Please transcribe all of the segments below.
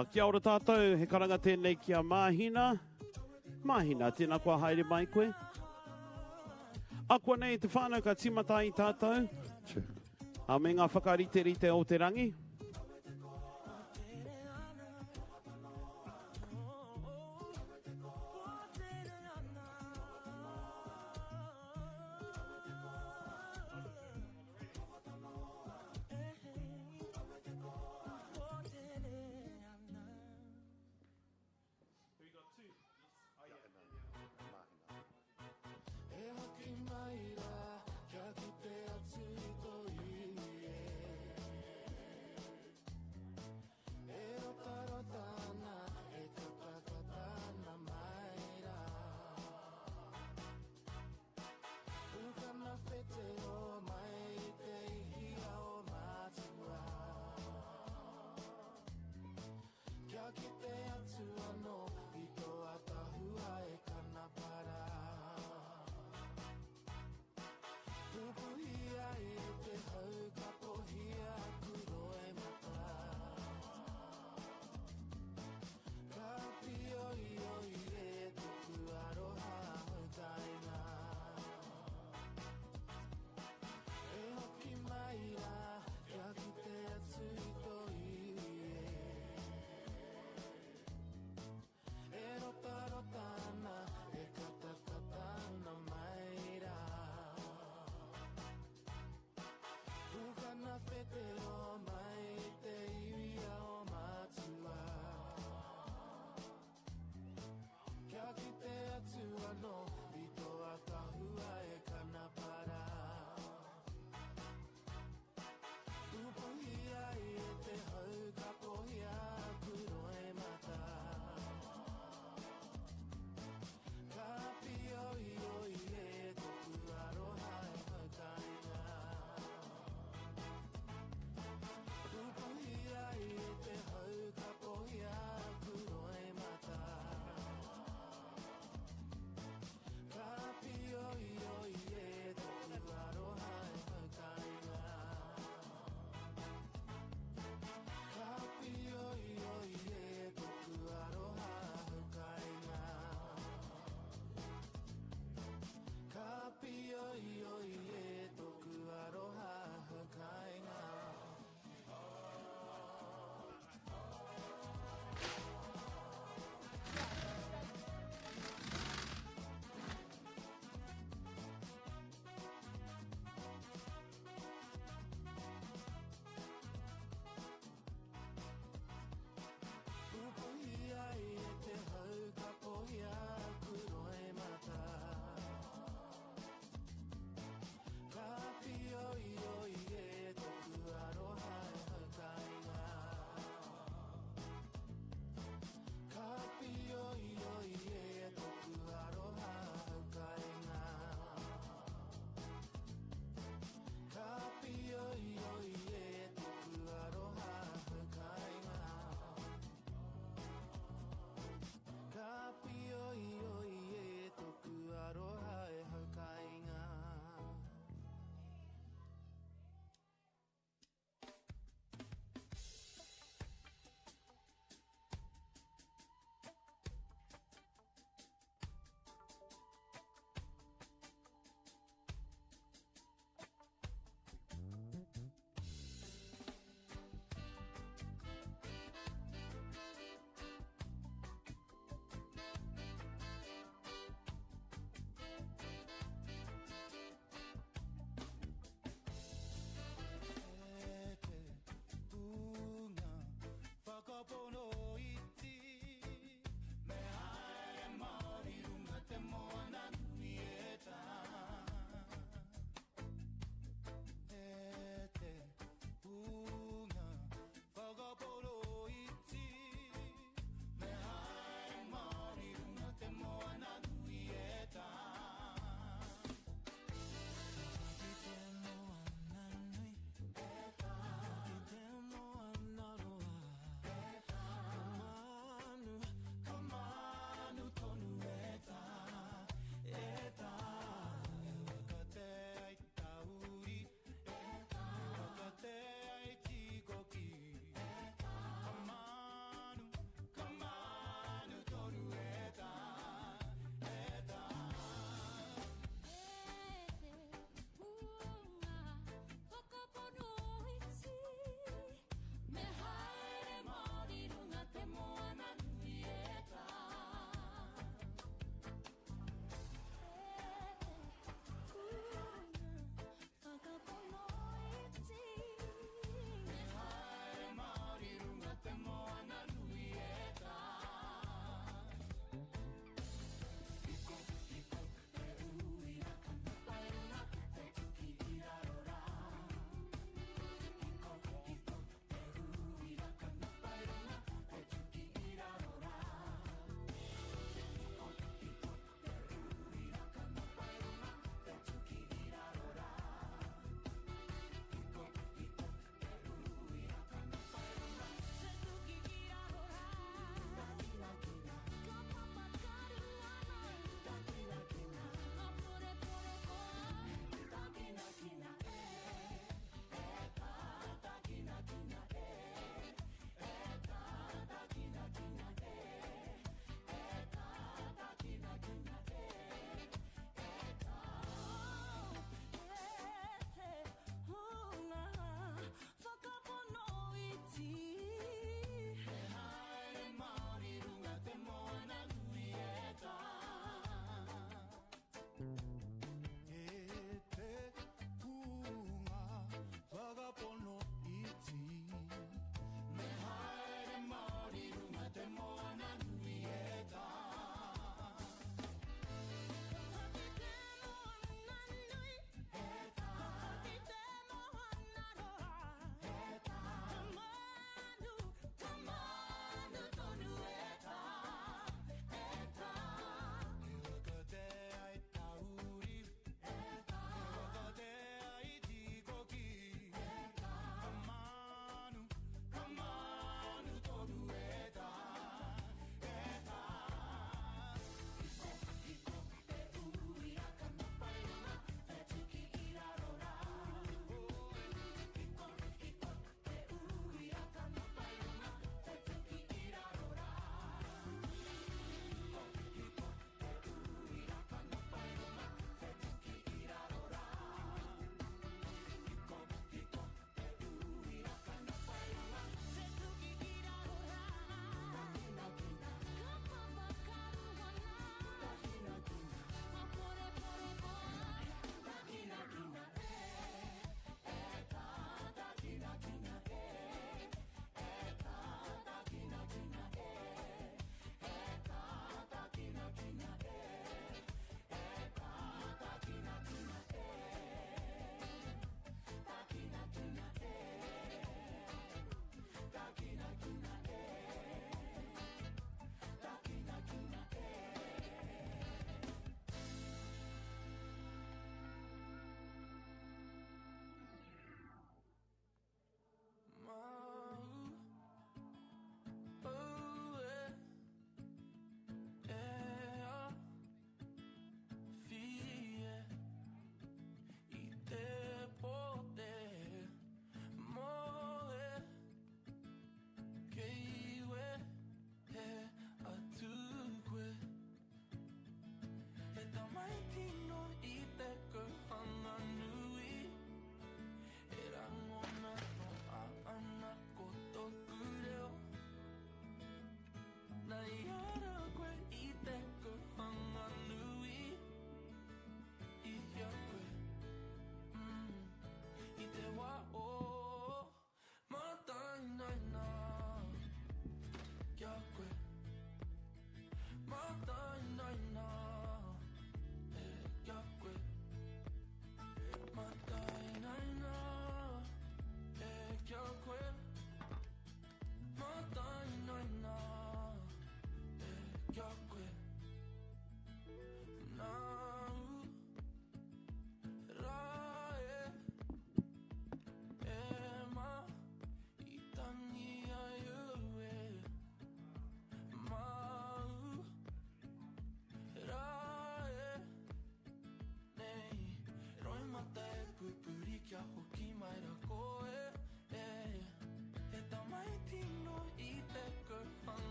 A, kia ora tātou, he karanga tēnei ki a Māhina. Māhina, tēnā kua haere mai koe. Akuanei te whānau ka tīmata ai tātou. Check. A, me ngā whakariterite o te rangi.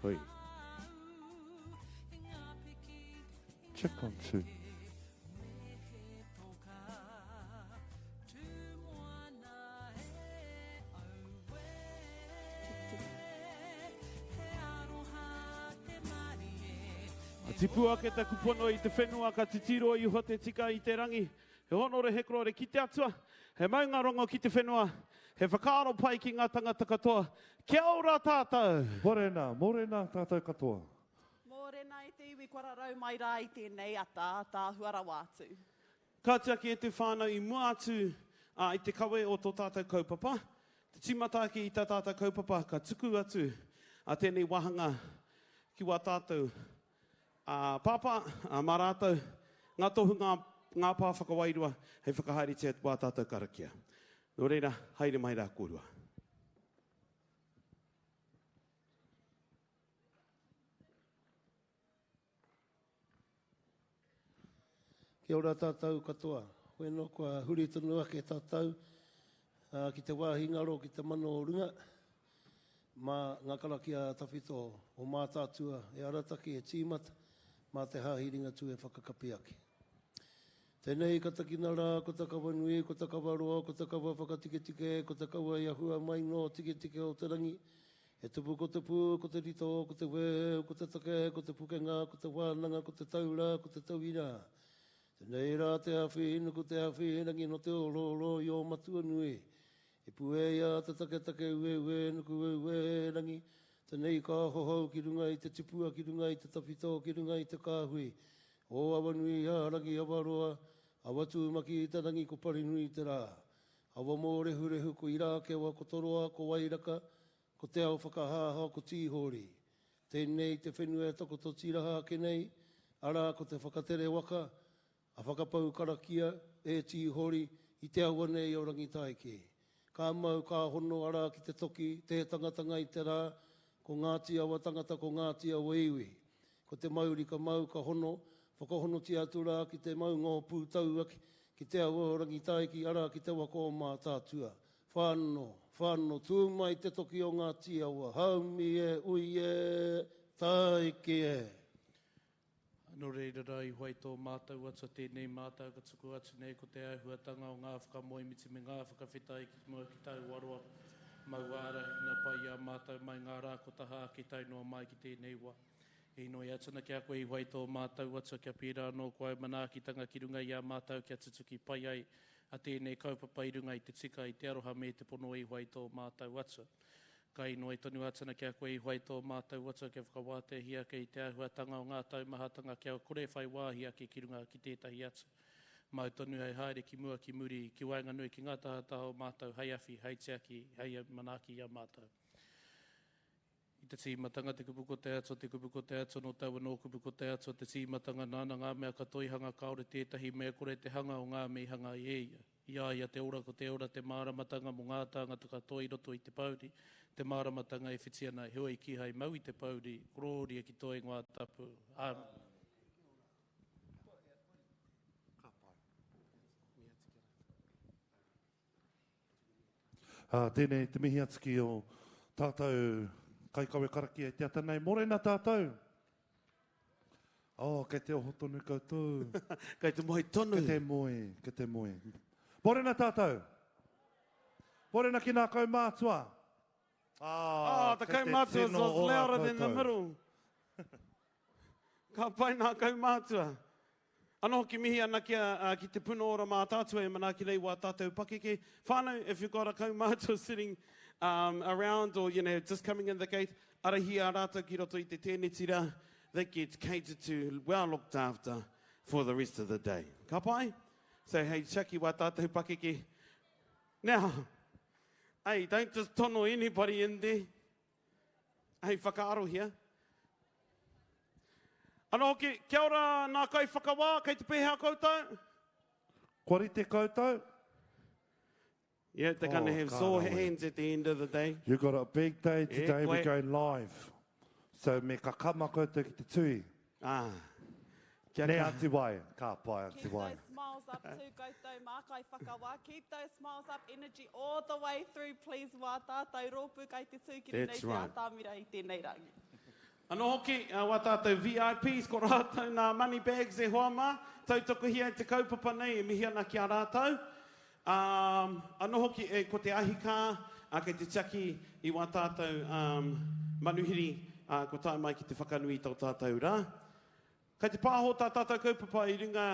Hoi. Check on to. A tipu ake taku pono i te whenua ka titiro iho te tika i te rangi. He honore he korore ki te Atua, he maunga rongo ki te whenua, he whakaaro pai ki nga tangata katoa. Kia ora tātou! Morena, morena tātou katoa. Mōrena e te iwi kua rarau mai rā i tēnei ata, ataahua rawa atu. Ka tiaki e te whānau i mua atu i te kawe o tō tātou kaupapa, te tīmata ake i tā tātou kaupapa ka tuku atu a tēnei wāhanga ki wā tātou pāpā, mā rātou ngā tohunga, ngā pā whakawairua hei whakahaeretia wā tātou karakia. Nō reira, haere mai rā kōrua. Kia ora tātou katoa. Weno kua huri tonu ake tātou ki te wāhi ngaro ki te mano o runga mā ngā karakia tawhito o Mātaatua e arataki e tīmata mā te Hāhi Ringatū e whakakapi ake. Tēnei ka takina rā ko ta kawa nui, ko ta kawa roa, ko ta kawa whakatiketike, ko ta kawa i ahua mai nō tiketike o te rangi, E tupu ko te pū, ko te rito, ko te weu, ko te take, ko te pukenga, ko te wānanga, ko te taura, ko te tauira. Tenei rā te awhi nuku te awhi rangi no te orooro i o Matuanui. I pueia te taketake ueue nuku ueue rangi, tenei ka hohou ki runga i te tipua ki runga i te tawhito ki runga i te kāhui o Awanui a Rangi Awaroa, Awatūmaki i te rangi ko Parinui te rā. Awa Mōrehurehu, ko Irākewa, ko Toroa, ko Wairaka, ko Te Ao Whakahāha, ko Tīhori. Tēnei te whenua e takoto tīraha ake nei, arā, ko te whakatere waka, a whakapau karakia, e Tīhori, i te awa nei o Rangitaiki. Ka mau, ka hono, arā, ki te toki, tē tangatanga i te rā, ko Ngāti Awa tangata, ko Ngāti Awa iwi. Ko te mauri ka mau, ka hono, whakahonotia atu rā ki te maunga o Pūtauaki, ki te awa o Rangitaiki, arā, ki te waka o Mātaatua. Whano, whano, tū mai te toki o Ngāti Awa, haumi e, ui e, tāiki e! Nō reira rā i whai tō mātou Atua tēnei mātou ka tuku atu nei ko te āhuatanga o ngā whakamoemiti me ngā whakawhetai ki mua ki tāu aroa mau ārahina pai i a mātou mai ngā rā kua taha ake tae noa mai ki tēnei wā. E inoi atu ana ki a koe i whai tō mātou Atua kia pērā anō ko āu manaakitanga ki runga i a mātou kia tutuki pai ai a tēnei kaupapa i runga i te tika, i te aroha me te pono i whai tō mātou Atua. Ka inoi tonu atu ana ki a koe i whai tō mātou Atua kia whakawāteahia ake i te āhuatanga o ngā taumahatanga kia kore whai wāhi ake ki runga ki tētahi atu. Mau tonu hei haere ki mua, ki muri, ki waenganui, ki ngā tahataha o mātou hei awhi, hei tiaki, hei manaaki i a mātou. I te tīmatanga te kupu ko te Atua, te kupu ko te Atua, nō taua nō kupu ko te Atua te tīmatanga, nāna ngā mea katoa i hanga, kāore tētahi mea kore te hanga o ngā mea i hanga ai e ia. I a ia te ora, ko te ora te māramatanga mō ngā tāngata katoa i roto i te pōuri, te māramatanga e whiti ana, heoi kīhai mau i te pōuri, korōria ki tō ingoa tapu. Āmine. Ā, tēnei te mihi atu ki ō tātou kaikawe karakia i te ata nei. Morena tātou! Oh, kei te oho tonu koutou. Kei te moe tonu. Kei te moe, kei te moe. Morena tātou! Morena ki nā kaumātua! Ah, oh, the kaumātua was louder than the middle. Ka pai nā kaumātua. Anō hoki mihi ana ki a, ki te Puna Ora Mātaatua e manaaki nei wā tātou pakeke. Whānau, if you've got a kaumātua sitting um, around or, you know, just coming in the gate, arahia rātou ki roto i te tēneti rā, that gets catered to, well looked after for the rest of the day. Ka pai? So hei tiaki wā tātou pakeke. Now, hey, don't just tono anybody in there. Hei whakaarohia. Anō hoki, kia ora nā kaiwhakawā, kei te pēhea koutou? Kua rite koutou? Yeah, they're gonna have sore hands at the end of the day. You got a big day today, we're going live. So me kakama koutou ki te tui. Ah. Kia Ne Aunty Wai, ka pai Aunty Keep Wai. those smiles up too koutou mā kaiwhakawā. Keep those smiles up, energy all the way through please wā tātou rōpū kai te tū ki That's runga i te right. atamira i tēnei rangi. Anō hoki, wā tātou VIPs, ko rātou nā money bags e hoa mā, tautokohia i te kaupapa nei e mihi ana ki a rātou. Um, anō hoki, e, ko te ahi kā, a, kei te tiaki i wā tātou um, manuhiri, a, ko tae mai ki te whakanui i tō tātou rā. Kei te pāho tā tātou kaupapa i runga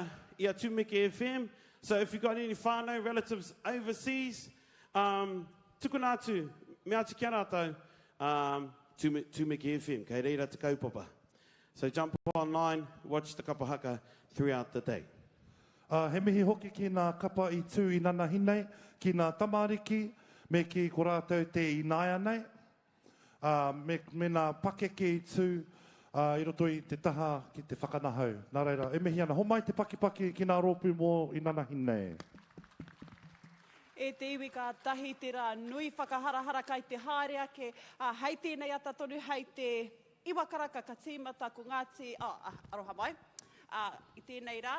i a Tumeke FM, so if you've got any whānau, relatives overseas, um, tukuna atu, mea atu ki a rātou, um, Tumeke FM, kei reira te kaupapa. So jump online, watch the kapa haka throughout the day. Ā, he mihi hoki ki nā kapa i tū i nanahi nei, ki nā tamariki, me kī ko rātou te ināianei. Ā, me, me nā pakeke i tū, ā, i roto i te taha ki te whakanahau. Nā reira, e mihi ana, homai te pakipaki ki nā rōpū mō inanahi nei. E te iwi kātahi te rā nui whakaharahara kai te haere ake, ā, hei tēnei ata tonu, hei te iwa karaka ka tīmata ko Ngāti, oh, aroha mai, ā, i tēnei rā,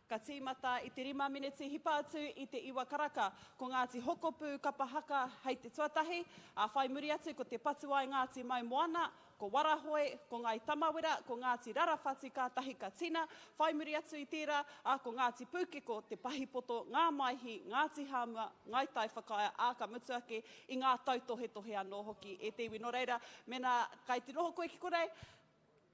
Ka tīmata i te rima meneti hipa atu i te iwa karaka. Ko Ngāti Hokopū kapa haka hei te tuatahi, ā, whai muri atu ko Te Patuai Ngāti Maumoana, ko Warahoe, ko Ngāi Tamawera, ko Ngāti Rarawhati kātahi ka tina, whai muri atu i tērā, ā, ko Ngāti Pūkeko, Te Pahipoto, Ngā Maihi, Ngāti Hāmua, Ngāi Taiwhakaea, ā, ka mutu ake i ngā tautohetohe anō hoki e te iwi. Nō reira, mēnā kai te noho koe ki konei,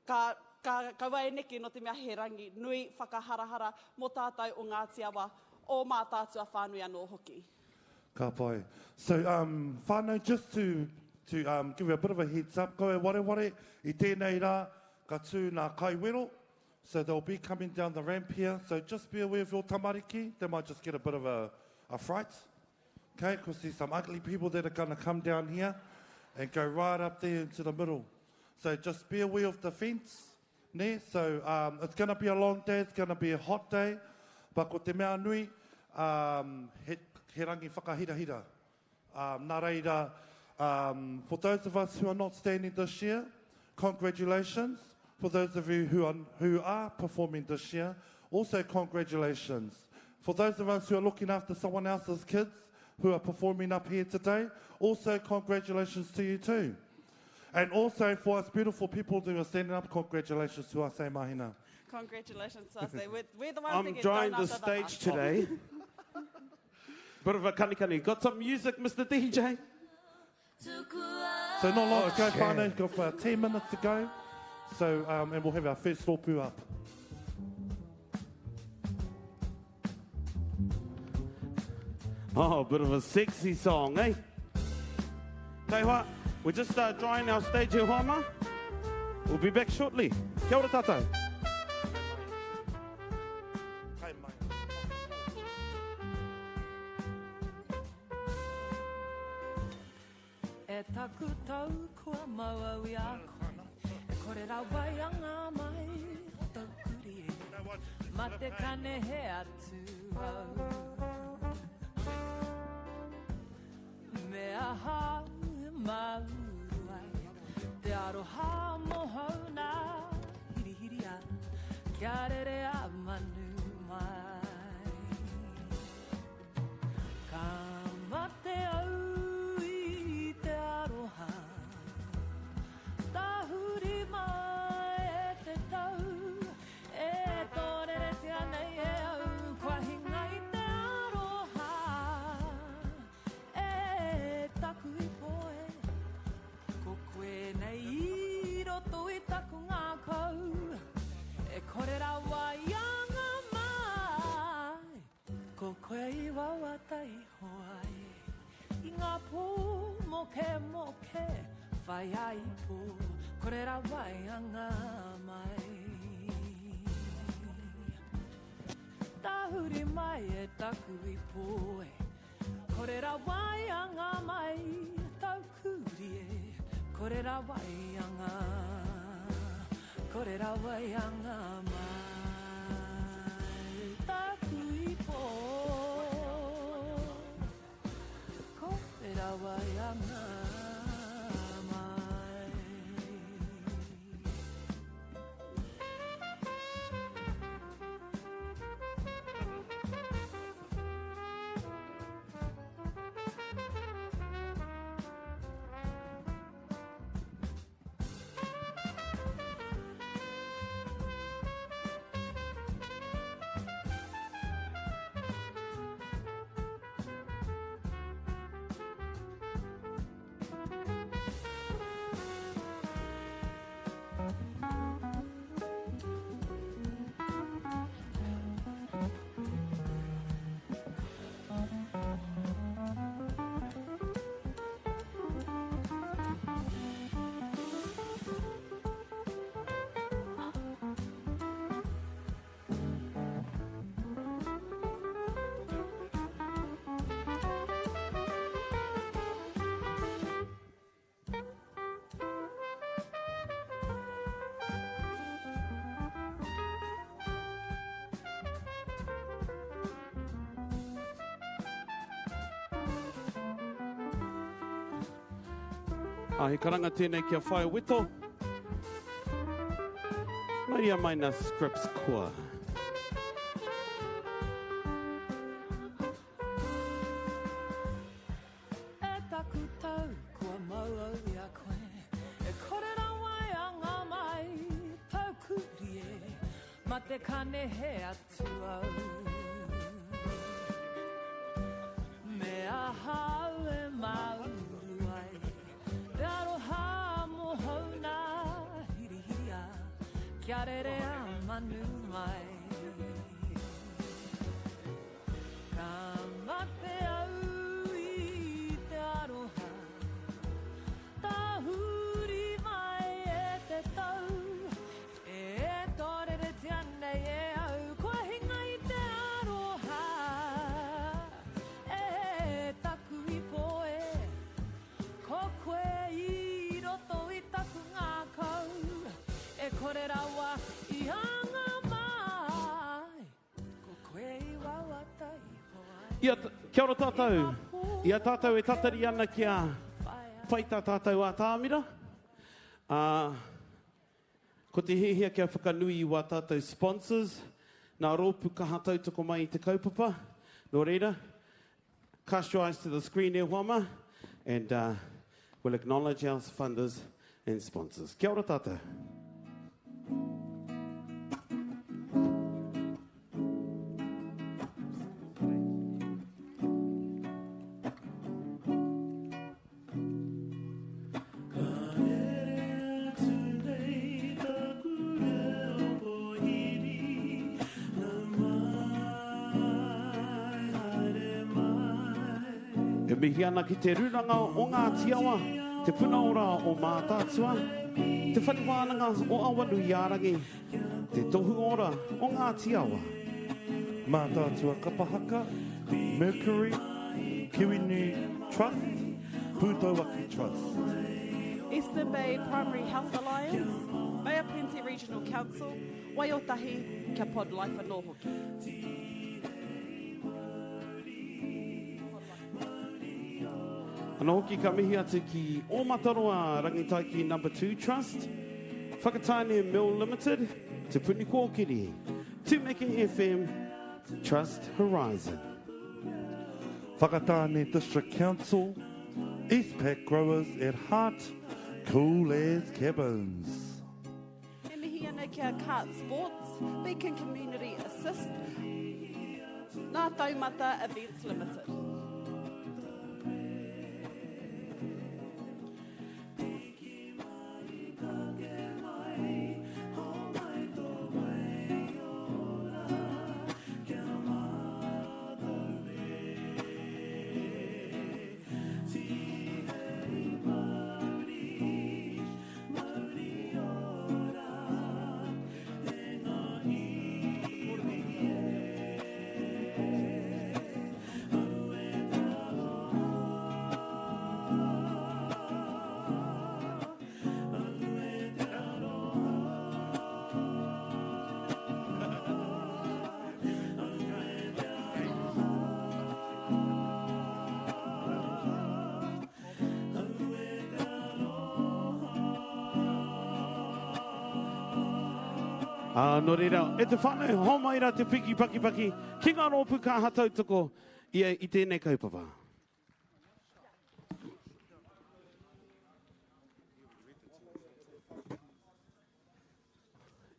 Ka, ka, kaua e neke nō te mea he rangi nui whakaharahara mō tātou o Ngāti Awa, o Mātaatua whānui anō hoki. Ka pai. So, um, whānau, just to, to um, give you a bit of a heads up, kaua e wareware, i tēnei rā, ka tū nā kaiwero, so they'll be coming down the ramp here, so just be aware of your tamariki, they might just get a bit of a, a fright, okay, because there's some ugly people that are going to come down here and go right up there into the middle. So just be aware of the fence, ne? So um, it's going to be a long day, it's going to be a hot day, but ko te mea nui, um, he, he rangi whakahirahira. Um, nā reira, um, for those of us who are not standing this year, congratulations. For those of you who are, who are performing this year, also congratulations. For those of us who are looking after someone else's kids who are performing up here today, also congratulations to you too. And also for us beautiful people who are standing up, congratulations to us, eh, Mahina? Congratulations to us. Eh? We're, we're the ones I'm that get drying thrown the under the stage bus. today. Bit of a kanikani. Got some music, Mr. DJ? So not long to go, whānau. Got about 10 minutes to go. So, um, and we'll have our first rōpū up. Oh, a bit of a sexy song, eh? Tell you what, we're just uh, drying our stage here, Homa. We'll be back shortly. Kia ora tātou. E taku tau kua mau au i a koe E kore rawa i anga mai Taukuri e Ma te kanehe atu au Me aha e mauru ai Te aroha mohau nā Hirihiria Kia rere a manu mai Ka mate au i te aroha Tahuri mai e te tau E tōreretia nei e au Kua hinga i te aroha E taku ipo e Ko koe nei i roto i taku ngākau E kore rawa i anga mai Ko koe i wawata iho ai I ngā pō mokemoke Whaiāipo kore rawa e anga mai Tahuri mai e taku ipo e Kore rawa e anga mai Taukuri e Kore rawa e anga Kore rawa e anga mai Taku ipo Kore rawa e anga mai. A he karanga tēnei kia whai weto. Mauria mai na scripts koa. E taku tau, kua mau au i a koe E kore rawa e anga mai Taukuri e, ma te kanehe atu au Me aha au e māuru ai Te aroha mohou nā Hirihiria Kia rere a manu mai Ka mate au i te aroha Tahuri mai e te tau E tōreretia nei e au Kua hinga i te aroha E taku ipo e Ko koe i roto i taku ngākau E kore rawa i anga mai Ko koe i wawata iho ai. Ia, kia ora tātou. I a tātou e tatari ana kia whai tā tātou ātamira. Ā, ko te hiahia kia whakanui i wā tātou sponsors, nā rōpū kaha tautoko mai i te kaupapa. Nō reira, cast your eyes to the screen e hoa mā, and uh, we'll acknowledge our funders and sponsors. Kia ora tātou. E mihi ana ki te Rūnanga o Ngāti Awa, Te Puna Ora o Mātaatua, Te Whare Wānanga o Awanuiārangi, Te Tohu Ora o Ngāti Awa. Mātaatua Kapa Haka, Mercury, Kiwinui Trust, Pūtauaki Trust. Eastern Bay Primary Health Alliance, Bay of Plenty Regional Council, Waiotahi, kia Pod Life anō hoki. Anō hoki ka mihi atu ki Ōmataroa Rangitaiki Number 2 Trust, Whakatāne Mill Limited, Te Puni Kōkiri, Tumeke FM, Trust Horizon. Whakatāne District Council, Eastpac Growers at Heart, Cool As Cabins. E mihi ana ki a Kart Sports, Beacon Community Assist, Ngā Taumata Events Limited. Ā, nō reira, e te whānau, homai rā te piki pakipaki ki ngā rōpū kaha tautoko ia i tēnei kaupapa.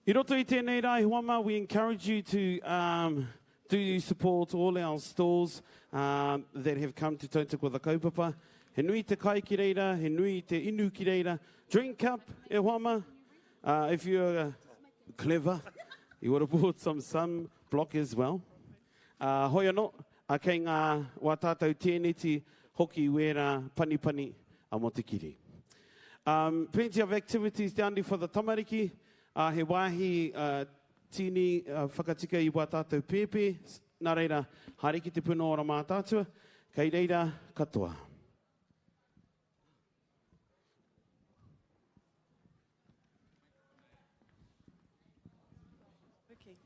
I roto i tēnei rā, e hoa mā, we encourage you to um, do support all our stalls um, that have come to tautoko the kaupapa. He nui te kai ki reira, he nui te inu ki reira. Drink up, e hoa mā. Uh, if you're uh, clever, you would have bought some sun block as well. Uh, hoi anō, uh, kei ngā wā tātou tēneti hoki wērā panipani a mo te kiri. Um, plenty of activities down there for the tamariki. Uh, he wāhi uh, tīni uh, whakatika i wā tātou pēpē. Nā reira, haere ki te puna ora mātātua, kei reira katoa. Okay.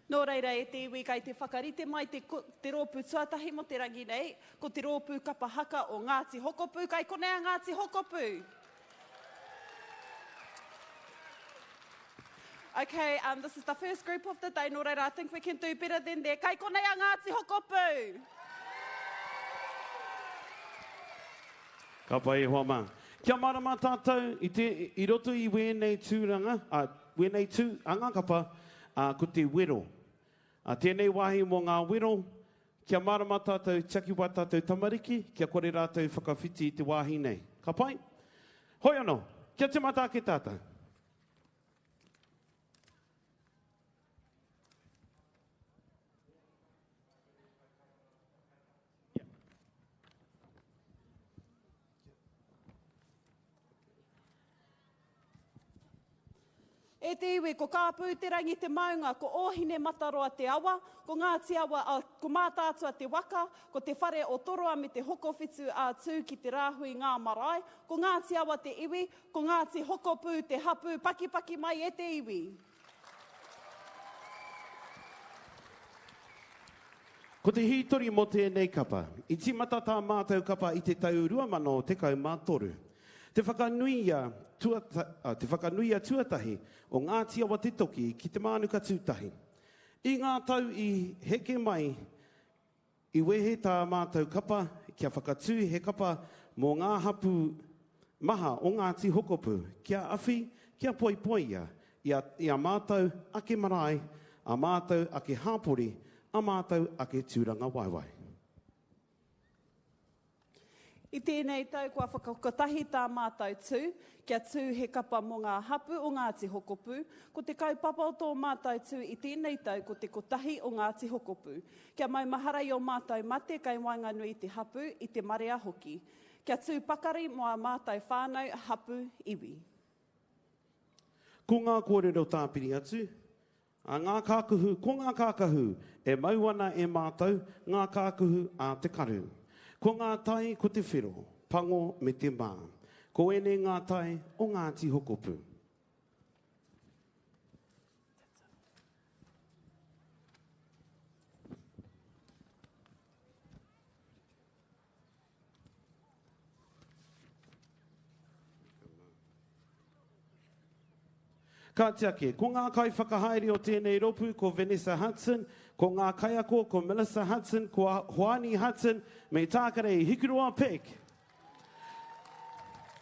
Nō reira e te iwi kai te whakarite mai te, te rōpū tuatahi mō te rangi nei, ko te rōpū kapa haka o Ngāti Hokopū, kai konei a Ngāti Hokopū. Okay, um, this is the first group of the day, nō reira, I think we can do better than that. Kai konei a Ngāti Hokopū! Ka pai e hoa mā. Kia mārama tātou i te, i roto i wēnei tūranga, ā, wēnei tū a ngā kapa, ā, ko te wero. Ā, tēnei wāhi mō ngā wero, kia mārama tātou, tiaki wā tātou tamariki, kia kore rātou i whakawhiti i te wāhi nei. Ka pai? Hoi anō, kia tīmata ake tātou. E te iwi, ko Kāpūterangi te maunga, ko Ōhinemataroa te awa, ko Ngāti Awa, ko Mātaatua te waka, ko Te Whare o Toroa me Te Hokowhitu a Tū ki te rāhui ngā marae, ko Ngāti Awa te iwi, ko Ngāti Hokopū te hapū, pakipaki mai e te iwi. Ko te hītori mō tēnei kapa. I tīmata tā mātou kapa i te tau 2013. Te whakanuia, tuata, te whakanuia tuatahi o Ngāti Awa Te Toki ki Te Mānuka Tūtahi. I ngā tau i heke mai, I wehe tā mātou kapa kia whakatū he kapa mō ngā hapū maha o Ngāti Hokopū, kia awhi, kia poipoia i a, i a mātou ake marae, a mātou ake hāpori, a mātou ake tūrangawaewae. I tēnei tau kua whakakotahi tā mātou tū, kia tū he kapa mō ngā hapū o Ngāti Hokopū. Ko te kaupapa o tō mātou tū i tēnei tau ko te kotahi o Ngāti Hokopū. Kia maumahara i ō mātou mate kei waenganui i te hapū, i te marea hoki. Kia tū pakari mō ā mātou whānau, hapū, iwi. Ko ngā kōrero tāpiri atu, A ngā kākuhu, ko ngā kākahu e mau ana e mātou ngā kākuhu a te karu. Ko ngā tae ko te whero, pango me te mā. Ko ēnei ngā tae o Ngāti Hokopū. Ka tiaki, ko ngā kaiwhakahaere o tēnei rōpū ko Vanessa Hudson, ko ngā kaiako ko Melissa Hudson, ko Hoani Hudson me Tākerei Hikuroa Peck.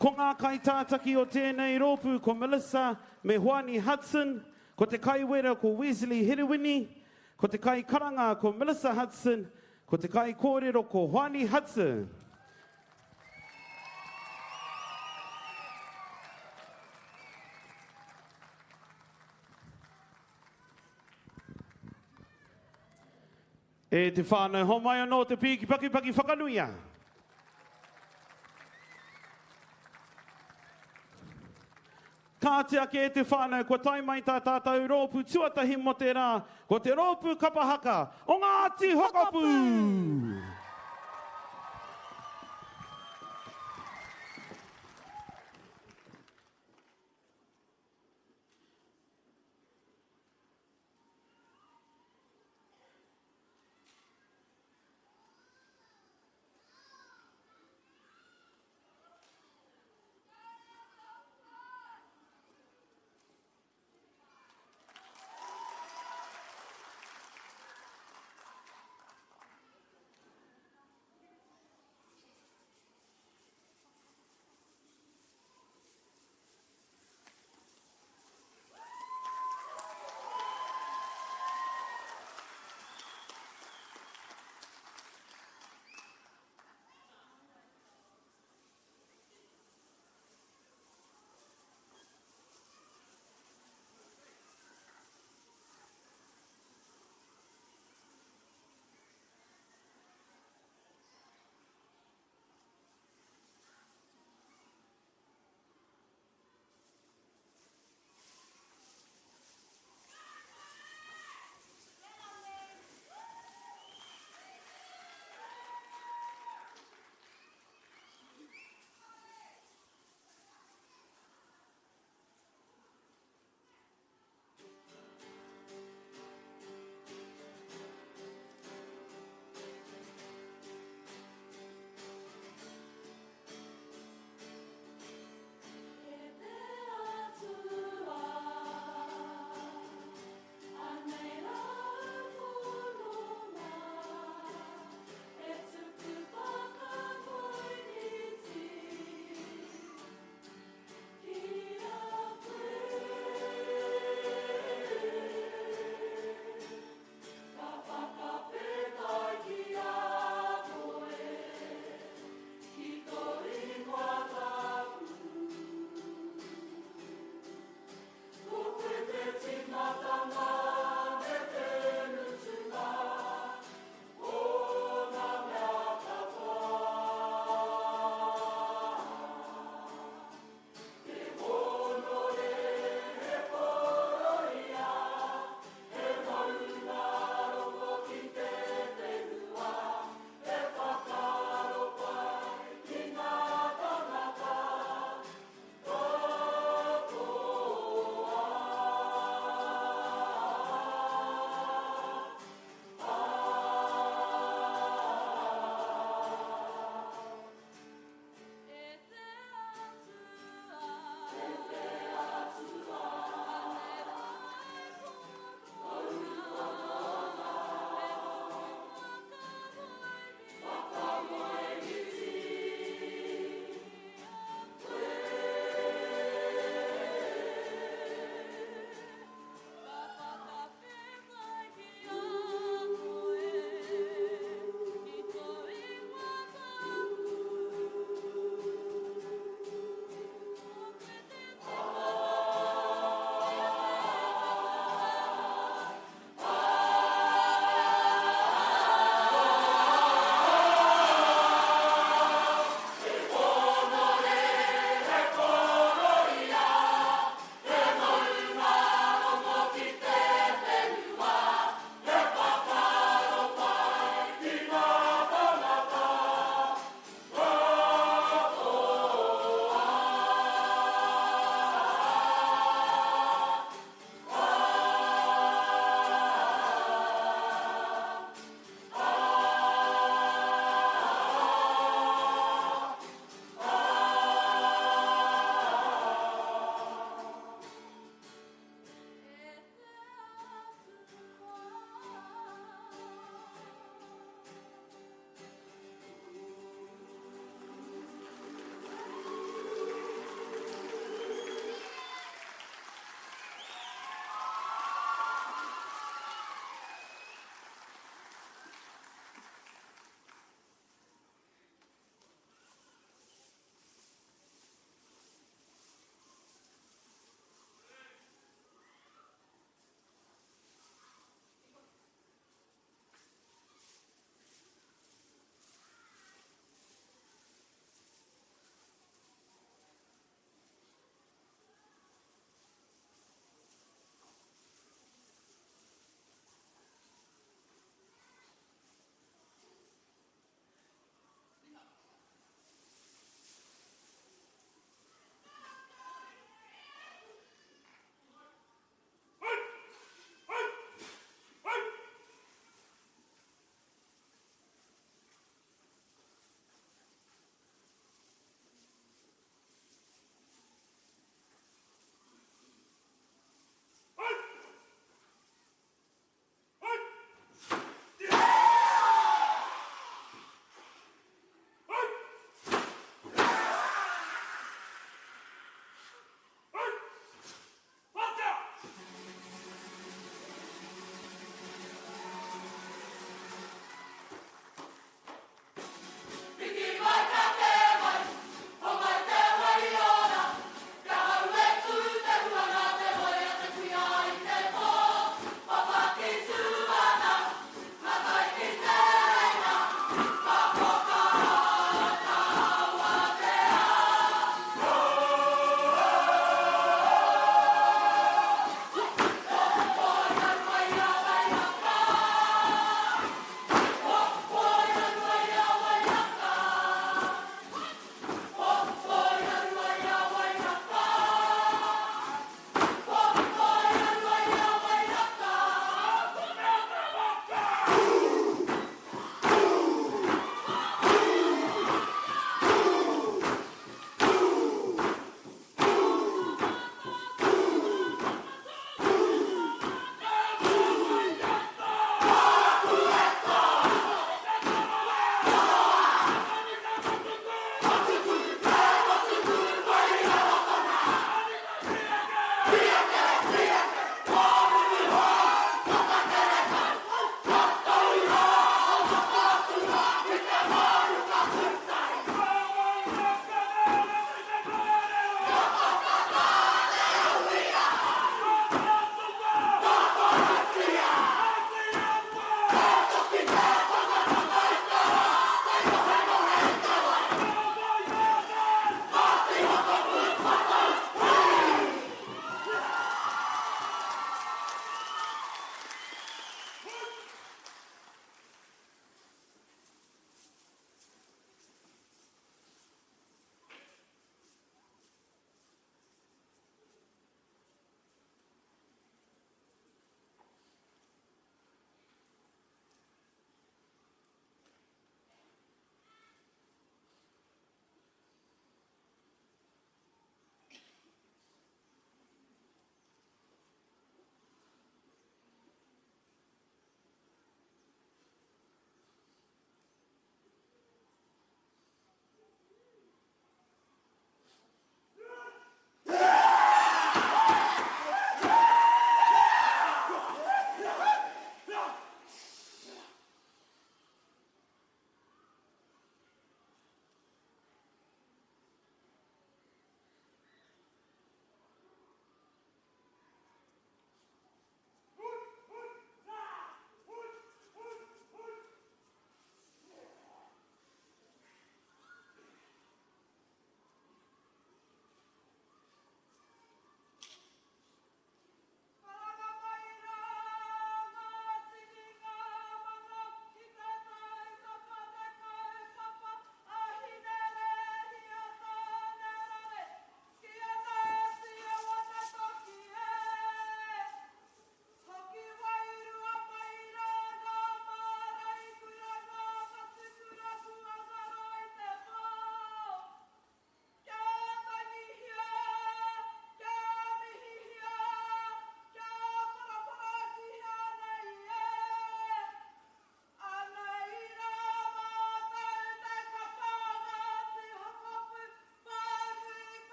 Ko ngā kaitātaki o tēnei rōpū ko Melissa me Hoani Hudson, ko te kaiwera ko Wesley Herewini, ko te kaikaranga ko Melissa Hudson, ko te kaikōrero ko Hoani Hudson. E te whānau, homai anō te pīki pakipaki whakanuia. Kāti ake e te whānau, kua tae mai tā tātou rōpū tuatahi mō te rā, ko te rōpū kapa haka o Ngāti Hokopū!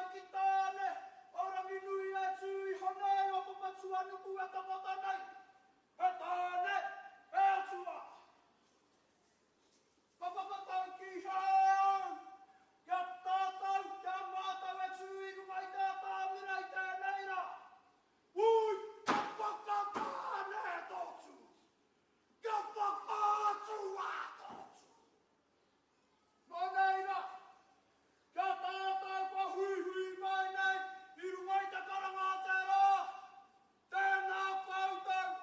tamariki tāne o Ranginui e tū iho nei o Papatūānuku e tangata nei, he tāne, he atua. Ka whakataukīhia e au, kia tātou, kia mātou e tū i runga i te atamira i tēnei rā. Ui, ka whakatāne tō tū! Kia whakaatua tō tū! Nō reira, kia tātou kua huihui mai nei i runga i te karanga a te rā, tēnā koutou!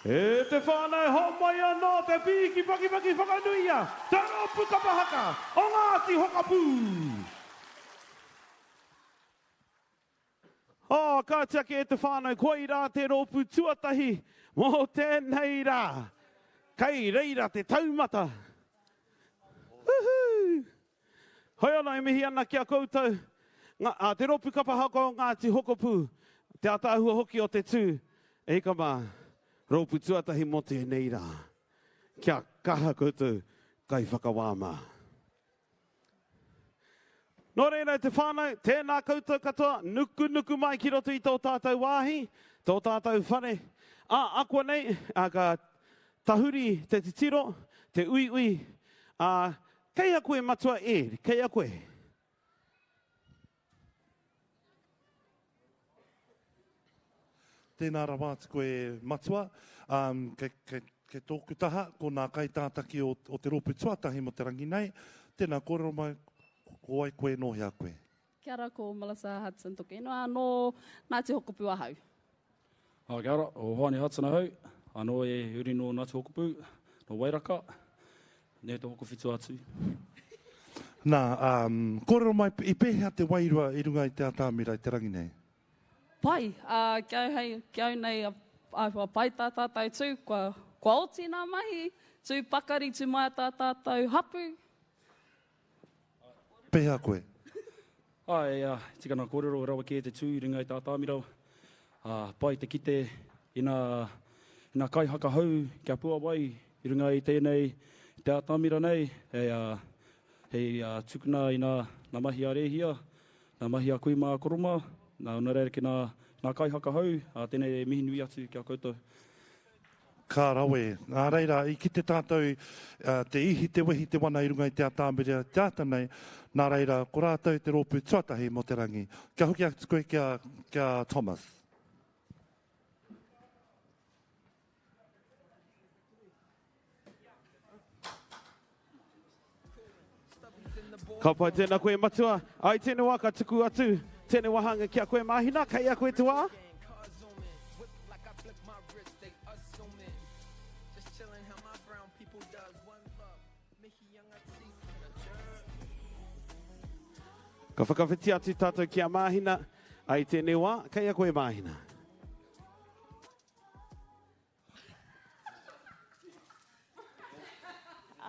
E te whānau, homai anō te pīki pakipaki whakanuia te rōpū kapa haka o Ngāti Hokapū! Oh, ka tiaki e te whānau, koirā te rōpū tuatahi mō tēnei rā. Kei reira te taumata. Woohoo! Hoi ana, e mihi ana ki a koutou, nga, a, te rōpū kapa haka o Ngāti Hokopū, te ataahua hoki o te tū, e hika mā, rōpū tuatahi mō tēnei rā. Kia kaha koutou kaiwhakawā mā. Nō reira e te whānau, tēnā koutou katoa, nukunuku mai ki roto i tō tātou wāhi, tō tātou whare. Ā, akuanei, ā, ka tahuri te titiro, te uiui, ā, Kei a koe matua Ed, kei a koe. Tēnā rawa atu koe matua. Um, kei, kei, kei tōku taha, ko nā kaitātaki o, o te rōpū tuatahi mo te rangi nei. Tēnā, kōrero mai, ko wai koe, nō hea koe? Kia ora, ko Melissa Hudson toku ingoa, nō Ngāti Hokopu ahau. Kia ora, o Hoani Hudson ahau, anō e uri nō Ngāti Hokopu, nō Wairaka, nei te hokowhitu atu. Nā, um, kōrero mai, i pēhea te wairua i runga i te atamira i te rangi nei? Pai, ā, ki au hei, ki au nei, āhua pai tā tātou tū, kua, kua oti nā mahi, tū pakari, tū maia tā tātou hapu. Pēhea koe? Āe, ā, tika nā kōrero, rawa kē te tū i runga i tā atamira, ā, pai te kite ina, ina kaihaka hou kia puawai i runga i tēnei, i te atamira nei, hei, ā, hei, ā, tukuna i nā, nā mahi a Rēhia, nā mahi a kui mā koro mā, nā, nō reira ki nā, nā kaihaka hou, ā, tēnei e mihi nui atu ki a koutou. Ka rawe. Nā reira, i kite tātou te ihi, te wehi, te wana i runga i te atamira te ata nei, nā reira, ko rātou te rōpū tuatahi mō te rangi. Kia hoki atu koe ki a, ki a Thomas. Ka pai tēnā koe matua. Ai tēnei wā ka tuku atu tēnei wāhanga ki a koe Mahina, kei a koe te wā? Ka whakawhiti atu tātou ki a Mahina, ai tēnei wā, kei a koe Mahina.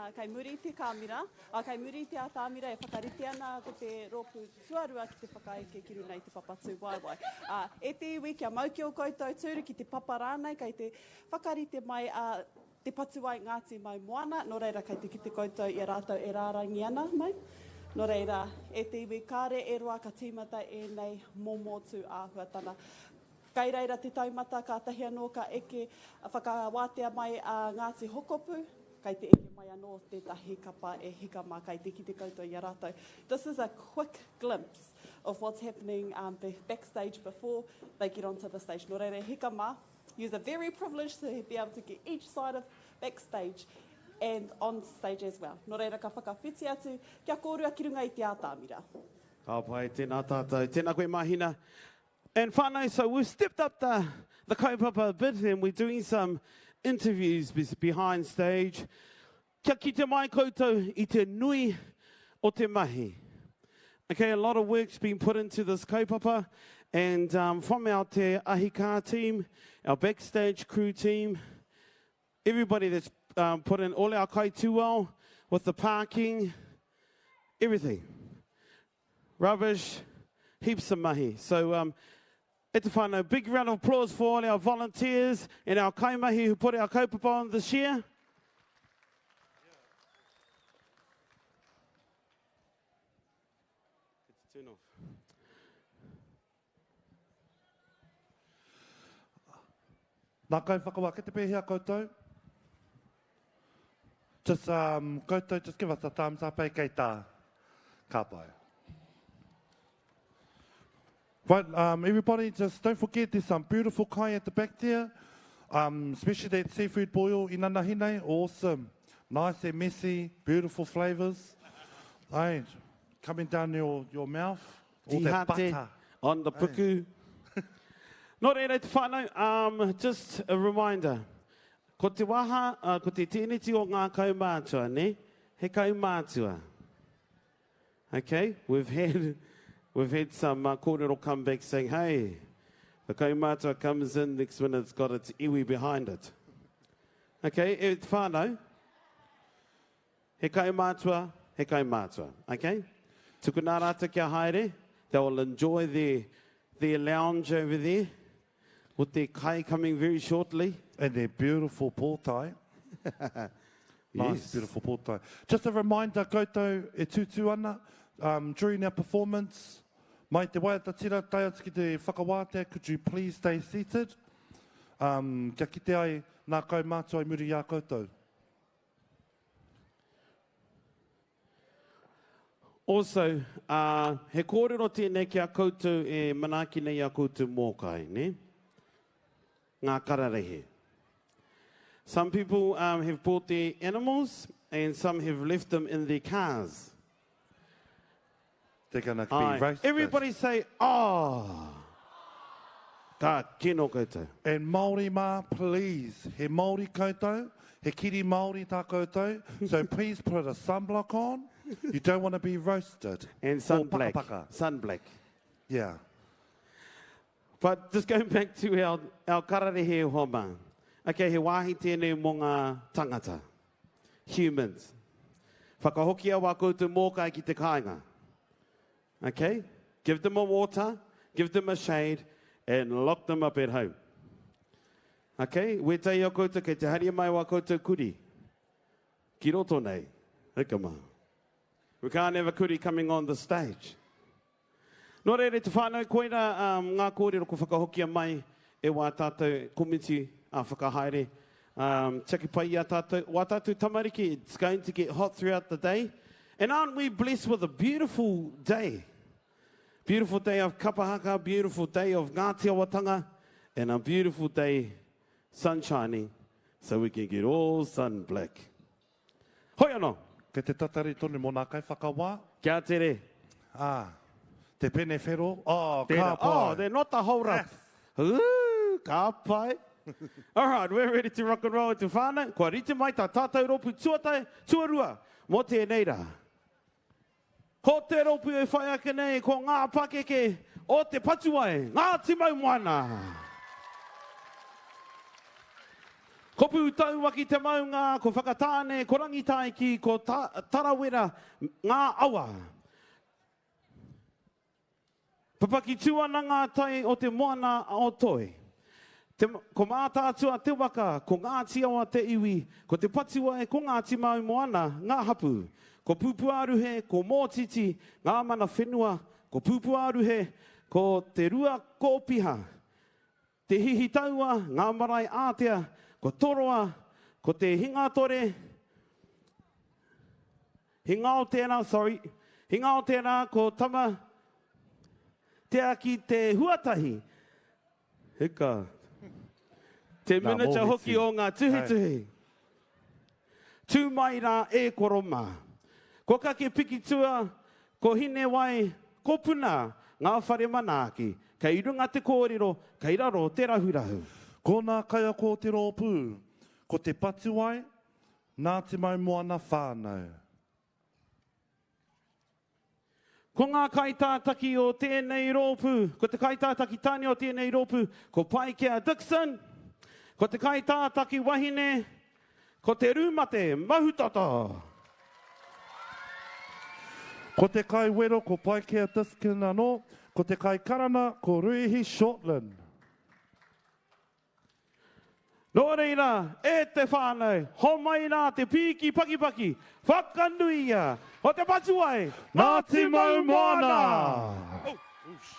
Ā, kei muri i te kāmira, ā, kei muri i te atamira e whakarite ana ko te rōpū tuarua ki te whakaeke ki runga i te papa tūwaewae. Ā, e te iwi, kia mau ki ō koutou tūru, ki te papa rānei, kei te whakarite mai a Te Patuwai Ngāti Maumoana, nō reira kei te kite koutou i a rātou e rārangi ana mai. Nō reira, e te iwi, kāre e roa ka tīmata ēnei momo tū āhuatana. Kei reira te taumata, kātahi anō ka eke whakawātea mai a Ngāti Hokopu, kei te eke mai anō tētahi kapa e hika mā, kei te kite koutou i a rātou. This is a quick glimpse of what's happening um, backstage before they get onto the stage. Nō reira, hika mā, you're very privileged to be able to get each side of backstage and on stage as well. Nō reira, ka whakawhiti atu kia kōrua ki runga i te atamira. Ka pai, tēnā tātou. Tēnā koe Mahina. And whānau, so we've stepped up the, the kaupapa a bit and we're doing some interviews behind stage. Kia kite mai koutou i te nui o te mahi. Okay, a lot of work's been put into this kaupapa and um, from our Te Ahikā team, our backstage crew team, everybody that's um, put in all our kaituao with the parking, everything. Rubbish, heaps of mahi. So, um, e te whānau, big round of applause for all our volunteers and our kaimahi who put our kaupapa on this year. Turn off. Nā kaiwhakawā, kei te pēhea koutou? Just, um, koutou, just give us a thumbs up, eh, kei tā. Ka pai. Right, um, everybody, just don't forget there's some beautiful kai at the back there. Um, especially that seafood boil inanahi nei, awesome. Nice and messy, beautiful flavours. Hey, coming down your, your mouth, all that butter. On the puku. Nō reira te whānau, um, just a reminder. Ko te waha, uh, ko te tēneti o ngā kaumātua, ne? He kaumātua. Okay, we've had, we've had some uh, kōrero come back saying, hey, the kaumātua comes in next when it's got its iwi behind it. Okay, e whānau, he kaumātua, he kaumātua. Okay? Tukuna rātou kia haere, they will enjoy their, their lounge over there with their kai coming very shortly. And their beautiful pōtae. Nice, Yes. beautiful pōtae. Just a reminder, koutou e tūtū ana, um, during our performance, mai te waiata tira tae atu ki te whakawātea, could you please stay seated? Um, kia kite ai nā kaumātua i muri i a koutou. Also, uh, he kōrero tēnei ki a koutou e manaaki nei a koutou mōkai, ne? Ngā kararehe. Some people um, have brought their animals and some have left them in their cars. They're gonna be Aye. roasted. Everybody say, oh. Ka kino koutou. And Māori mā, please, he Māori koutou, he kiri Māori tā koutou, so please put a sunblock on. You don't want to be roasted. And sun Or black. pakapaka. Sun black. Yeah. But just going back to our, our kararehe homa. Okay, he wāhi tēnei mō ngā tangata. Humans. Whakahokia wā koutou mōkai ki te kāinga. Okay? Give them a water, give them a shade, and lock them up at home. Okay? Wētai o koutou, kei te haria mai wā koutou kuri. Ki roto nei. Hika mā. We can't have a kuri coming on the stage. Nō reira te whānau koira um, ngā kōrero ko whakahokia mai e wā tātou komiti a whakahaere. Um, tiaki pai i a tātou, wā tātou tamariki, it's going to get hot throughout the day. And aren't we blessed with a beautiful day? Beautiful day of kapahaka, beautiful day of Ngāti Awatanga, and a beautiful day sun shining so we can get all sun black. Hoi anō. Kei te tatari tonu mō ngā kaiwhakawā. Kia tere. Ah, te pene whero. Oh, Tērā. ka pai. Oh, they're not the whole rap. Ooh, ka pai. All right, we're ready to rock and roll te whānau. Kua rite mai tā tātou rōpū tuatai, tuarua, mō tēnei rā. Ko te rōpū e whai ake nei, ko ngā pakeke o te patuwai, Ngāti Maumoana. Ko Pūtauaki te maunga, ko Whakatāne, ko Rangitaiki, ko ta Tarawera, ngā awa. Papaki tū ana ngā tai o te moana o Toi. Te, ko Mātaatua te waka, ko Ngāti Awa te iwi, ko Te Patuwai, ko Ngāti Maumoana, ngā hapu. Ko Pūpuāruhe, ko Mōtiti, ngā mana whenua, ko Pūpuāruhe, ko Te Rua Kōpiha, Te Hihitaua, ngā marae ātea, ko Toroa, ko Te Hingatore, Hingao tērā, sorry, Hingao tērā, ko Tama, Te Aki Te Huatahi, Hika, te Nā manager hoki Mōhiti. o ngā tuhituhi. Tū mai rā e koro mā. Ko Kake Pikitua, ko Hinewai, ko Puna, ngā whare manaaki. Kei runga te kōrero, kei raro te rahurahu. Ko ngā kaiako o te rōpū, ko Te Patuwai, Ngāti Maumoana whānau. Ko ngā kaitātaki o tēnei rōpū, ko te kaitātaki tāne o tēnei rōpū, ko Paikea Dixon, ko te kaitātaki wahine, ko te Rūmate Mahutata. Ko te kaiwero ko Paikea Dixon anō, ko te kaikarana ko Ruihi Shortland. Nō reira, e te whānau, homai rā te pīki pakipaki, whakanuia, o te patuwai, Ngāti Maumoana! Oh, oosh.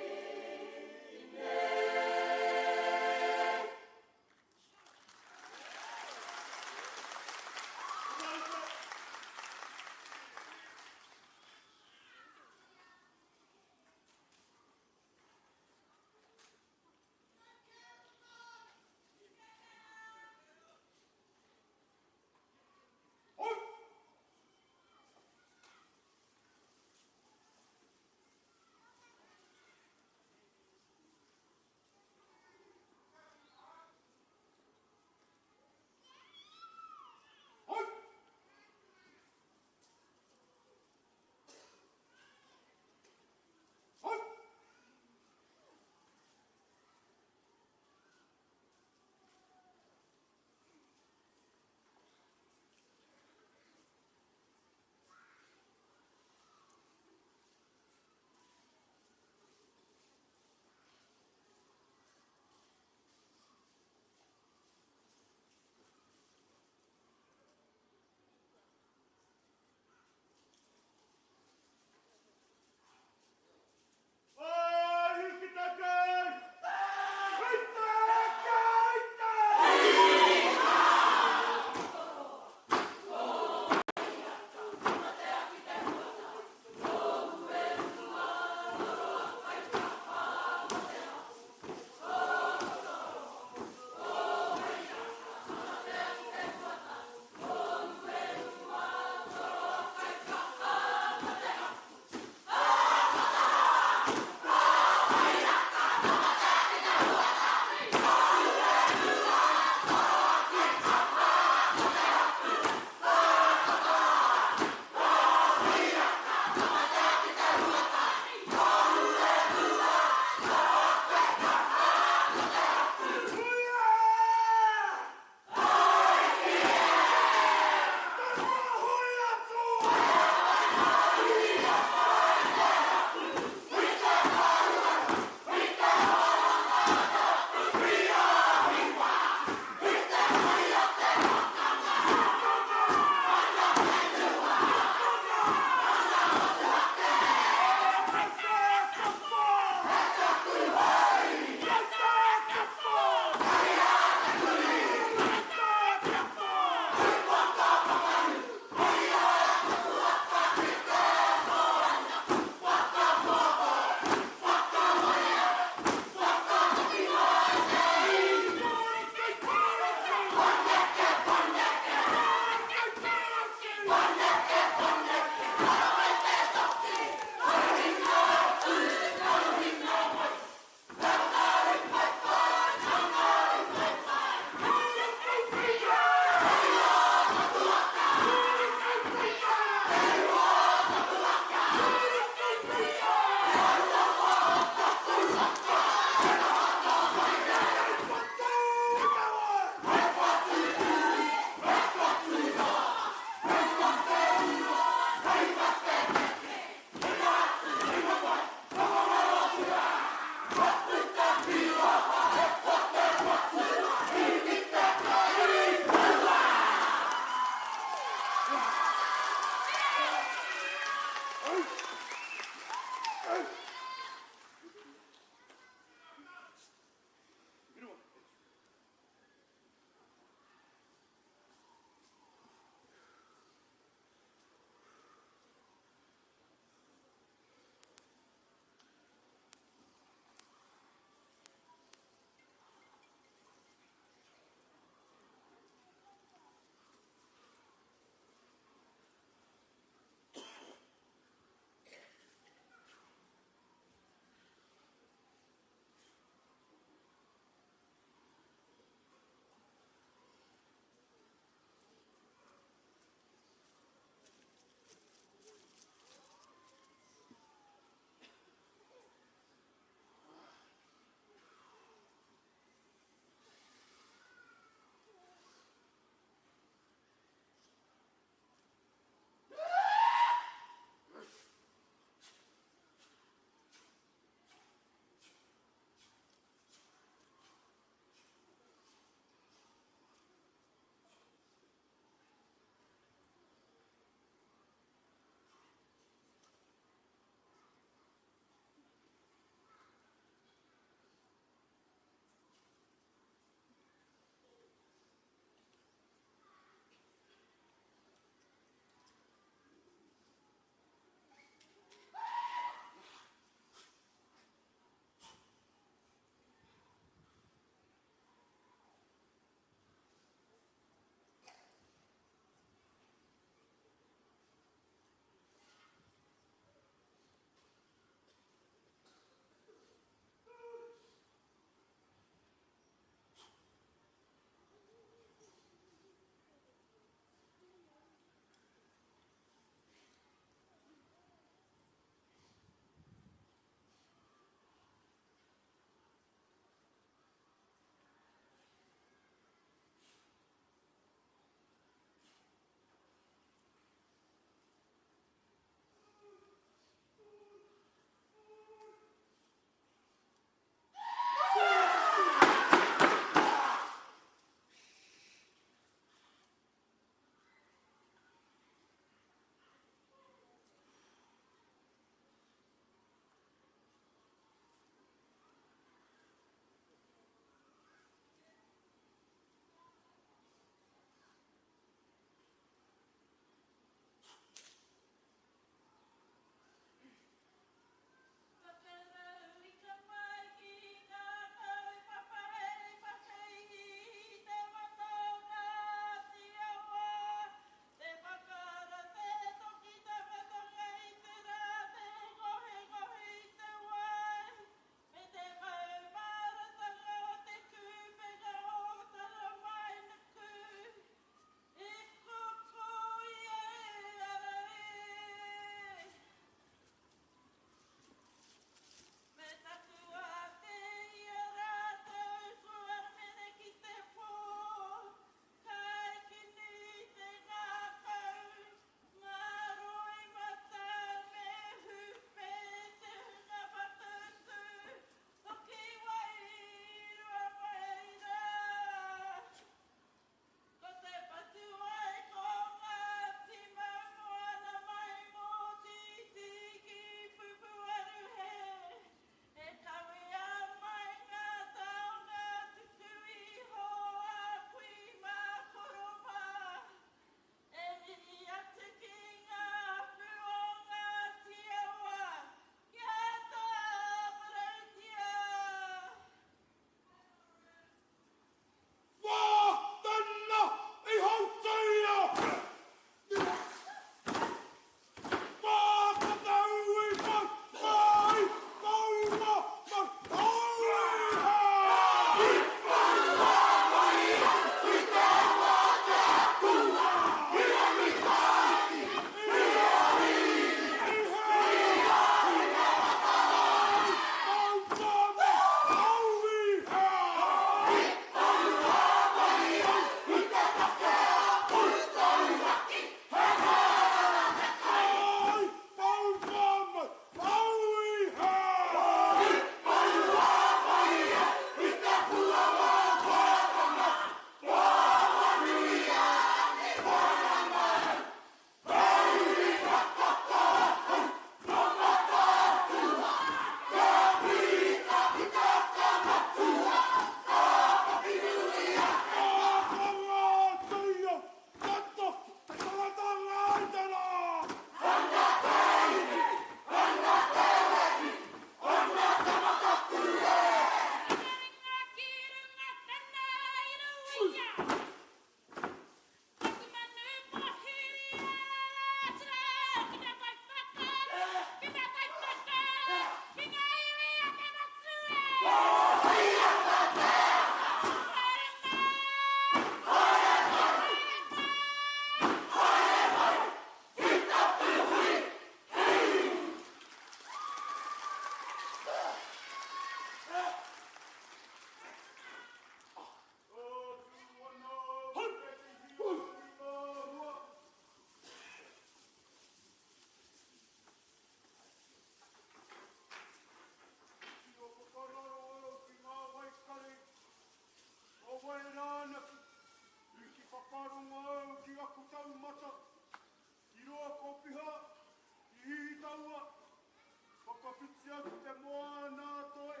whiti au ki te moana a Toi,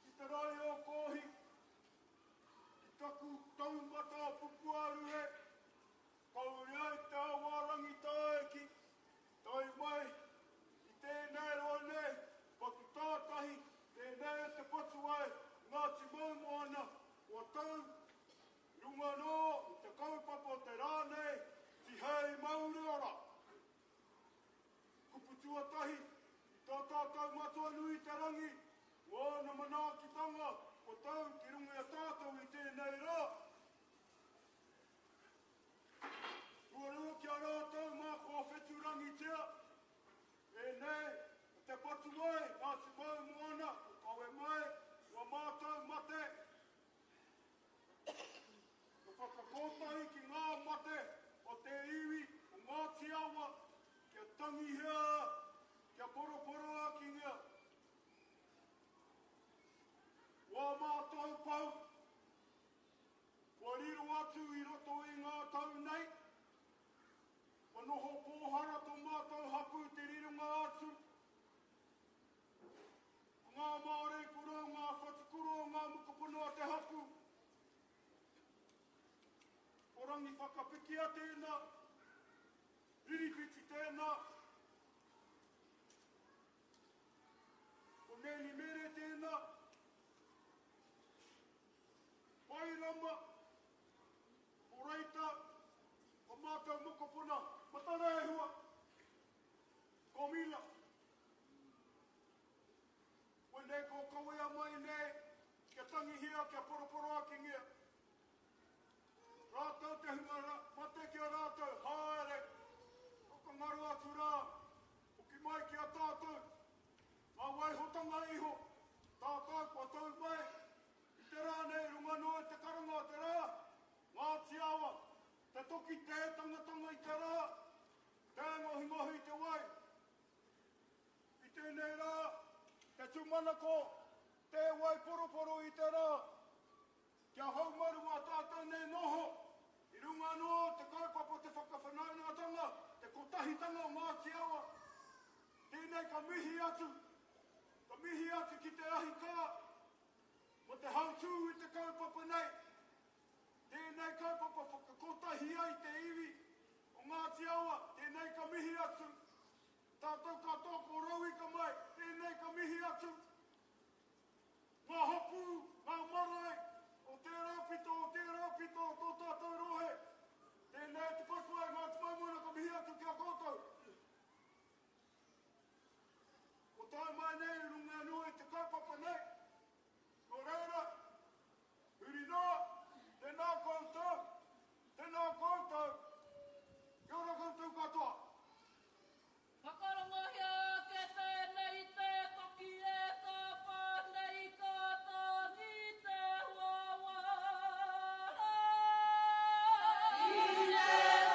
ki te rae o Kōhi, ki taku taumata o Pupuaruhe, kauri ai te awa Rangitāiki, tae mai i tēnei roa nei, patu tātahi, tēnei e te patu ai, Ngāti Maumoana, kua tau, i runga anō i te kaupapa o te rā nei, tihei mauri ora! Kupu tuatahi, i tā tātou Matua nui i te rangi, ko āna manaakitanga kua tau ki runga i a tātou i tēnei rā. Tuarua ki a rātou mā kua whetūrangitia, ēnei o te patu mai, Ngāti Maumoana, kua kawe mai, kua mātou mate, Ka whakakōtahi ki ngā mate o te iwi o Ngāti Awa kia tangihia, kia poroporoakingia. Ko ā mātou pou, kua riro atu i roto i ngā tau nei, kua noho pōhara tō mātou hapū te rironga atu. Ko ngā māreikura, ngā whatukura o ngā mokopuna o te hapū. Ko Rangiwhakapikia tēnā, Riripiti tēnā, ko Nēni Mere tēnā, Pairama, ko Reita, ko mātou mokopuna, Matarēhua, ko Mila. Koinei ko kawea mai nei, kia tangihia, kia poroporoakingia. Rātou te hunga ra, mate ki a rātou, haere, whakangaro atu rā, hoki mai ki a tātou, ngā waihotanga iho, tātou kua tau mai i te rā nei runga noa i te karanga o te rā, Ngāti Awa, te toki tē tangatanga i te rā, tē ngohingohi i te wai. I tēnei rā, te tūmanako, tē waiporoporo i te rā, kia haumaru ā tātou nei noho, i runga anō te kaupapa o te whakawhanaungatanga, te kotahitanga o Ngāti Awa. Tēnei ka mihi atu, ka mihi atu ki te ahi kā, mo te hautū i te kaupapa nei. Tēnei kaupapa whakakotahi ai te iwi o Ngāti Awa, tēnei ka mihi atu. Tātou katoa ko Rauika mai, tēnei ka mihi atu. Ngā hapū, ngā marae o tērā pito, o tērā pito o tō tātou rohe. Tēnei te patuai Ngāti Maimoana ka mihi atu ki a koutou. Ko tae mai nei i runga anō i te kaupapa nei. Nō reira, huri noa, tēnā koutou, tēnā koutou, kia ora koutou katoa. Whakarongohia ake tēnei te toki e kāpā nei ka tangi te wawara. I te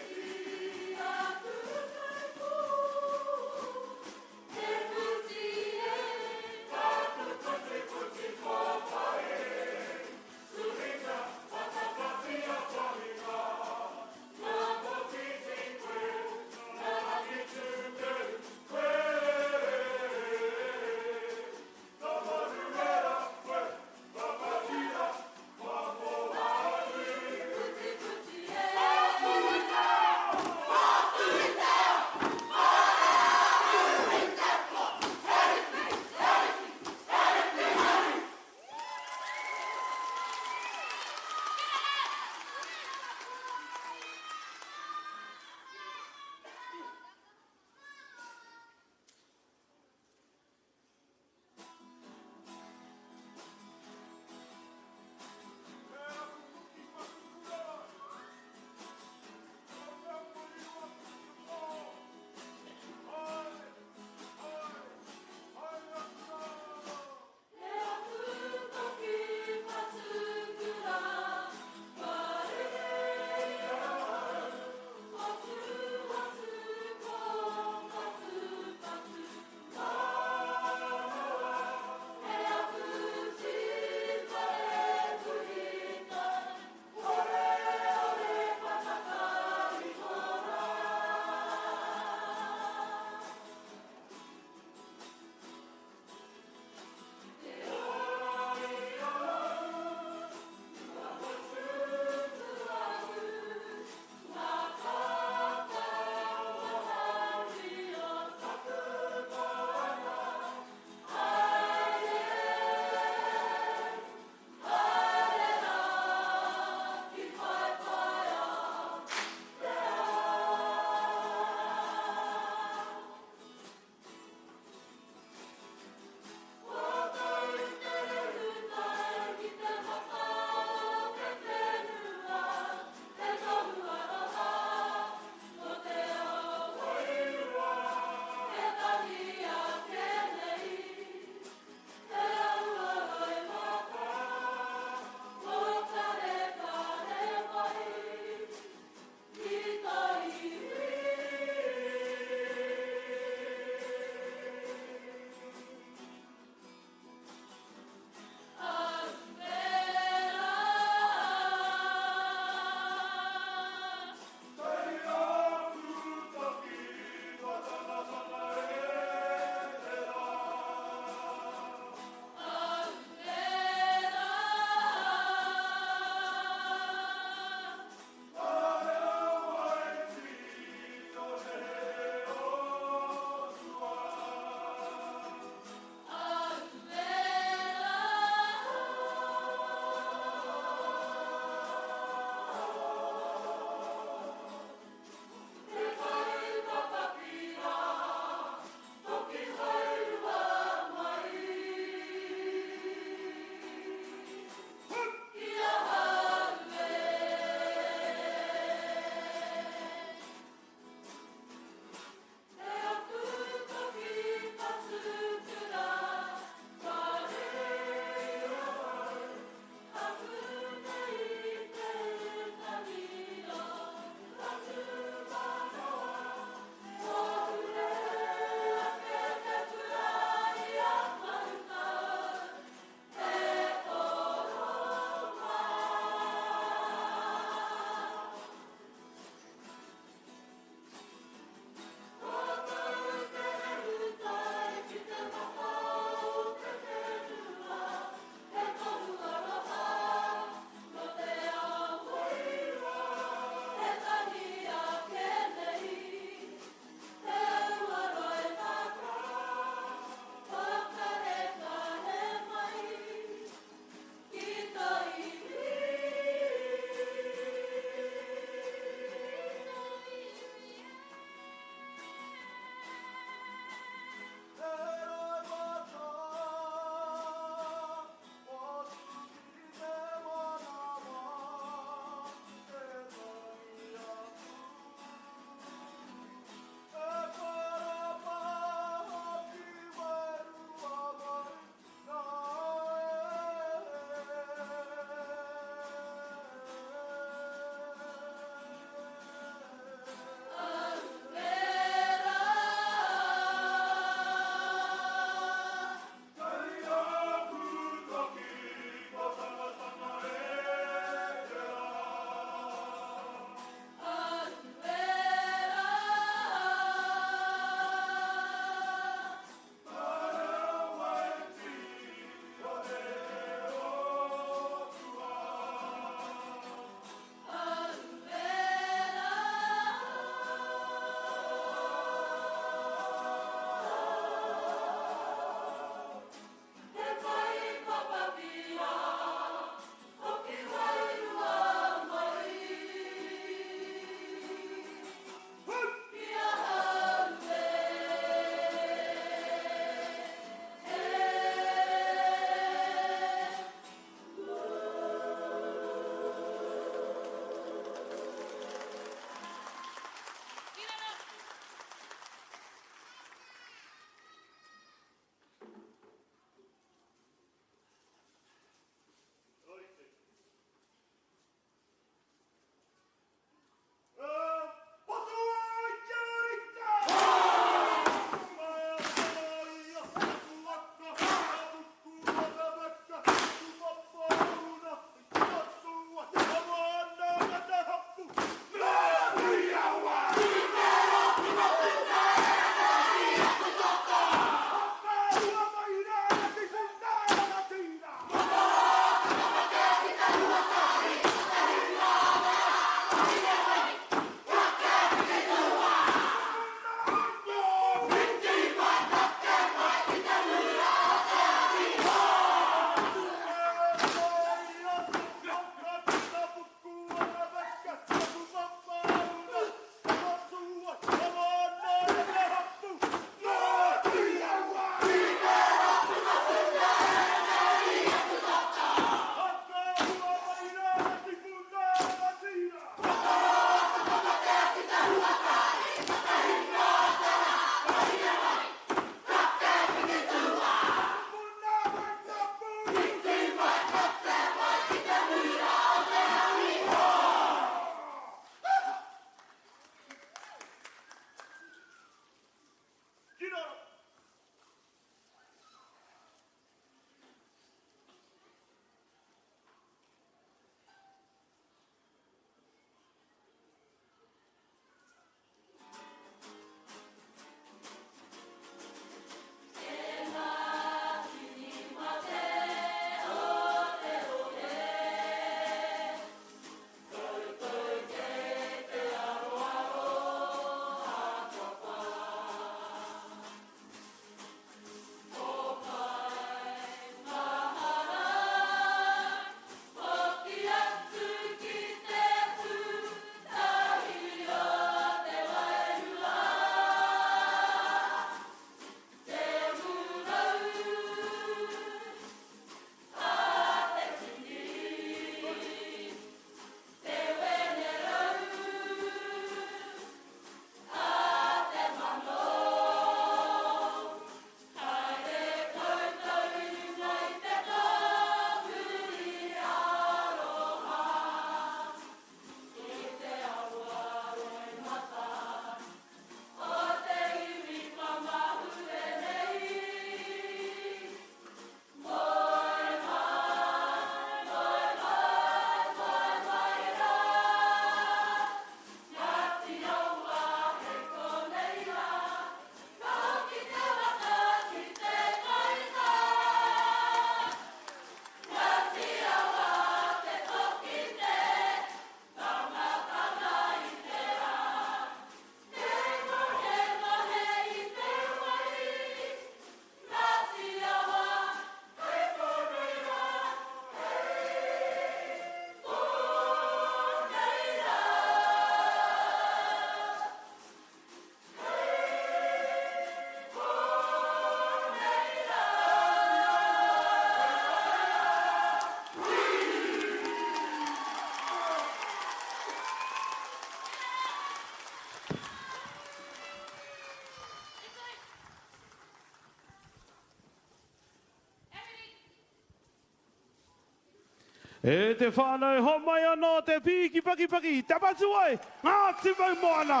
E te whānau, homai anō te pīki pakipaki, te patuwai, Ngāti Maumoana!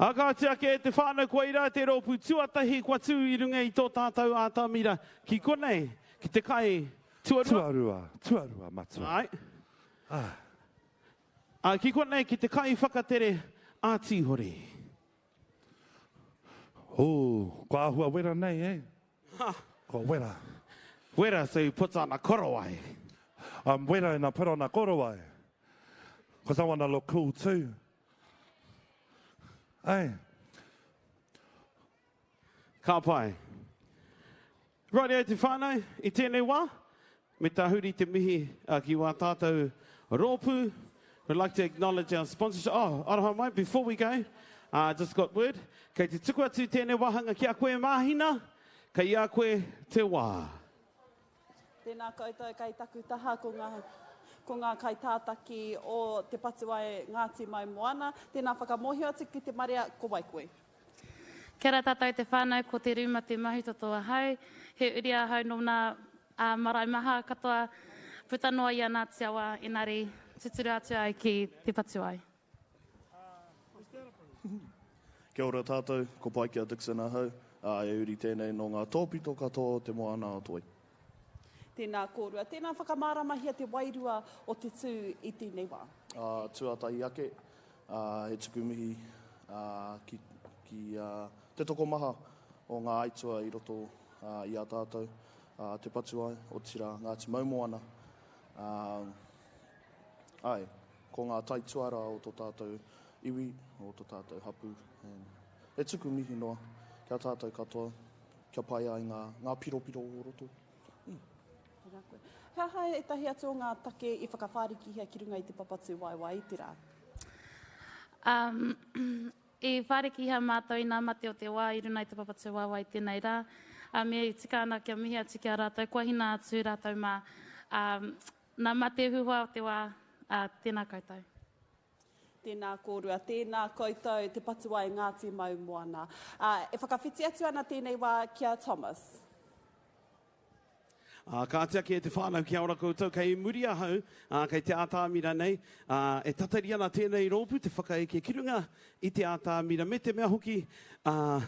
Ā, kāti ake e te whānau koirā te rōpū tuatahi kua tū i runga i tō tātou ātamira ki konei, ki te kai tuarua. Tuarua, tuarua, matua. Āe. Ā. Ā, ki konei, ki te kai whakatere a Tīhori. Ū, kua āhua wera nei, e? Ha. Kua wera. Wera, so you put on a korowai. I'm wera and I put on a korowai. Because I want to look cool too. Hey. Ka pai. Rightio te whānau, i tēnei wā, me tahuri te mihi ki wā tātou rōpū. We'd like to acknowledge our sponsorship. Oh, aroha mai, before we go, uh, just got word, kei te tuku atu tēnei wāhanga ki a koe Māhina, kei a koe te wā. Tēnā koutou kei taku taha ko ngā, ko ngā kaitātaki o Te Patuae Ngāti Maumoana. Tēnā whakamōhio atu ki te marea ko wai koe. Kia ora tātou te whānau, ko Te Rūma Te Mahutoto ahau. He uri ahau nō ngā marae maha katoa puta noa i a Ngāti Awa, engari tuturu atu au ki Te Patuae. Kia ora tātou, ko Paikea Dixon ahau, ā, e uri tēnei nō ngā tōpito katoa o Te Moana-a-Toi. Tēnā kōrua, tēnā whakamāramahia te wairua o te tū i tēnei wā. Ā, tuatahi ake, ā, he tuku mihi, ā, ki, ki, ā, te tokomaha o ngā aitua i roto, ā, i a tātou, ā, Te Patuae, otirā, Ngāti Maumoana, ā, Āe, ko ngā taituarā o tō tātou iwi, o tō tātou hapū. And he tuku mihi noa ki a tātou katoa, kia pai ai ngā, ngā piropiro o roto. Mm. Tēnā koe. He aha ētahi atu o ngā take i whakawhārikihia ki runga i te papa tūwaewae i te rā? Um, i whārikihia mātou i ngā mate o te wā i runga i te papa tūwaewae i tēnei rā. Um, e tika ana kia mihi atu ki a rātou, kua hina atu rātou mā. Um, Nā mate huhua o te wā, ā, tēnā koutou. Tēnā kōrua, tēnā koutou, Te Patuae Ngāti Maumoana. Ā, e whakawhiti atu ana tēnei wā ki a Thomas. Ā, kāti ake e te whānau, kia ora koutou, kei muri ahau, ā, kei te ātamira nei, ā, e tatari ana tēnei rōpū te whakaeke ki runga i te ātamira, me te mea hoki, ā,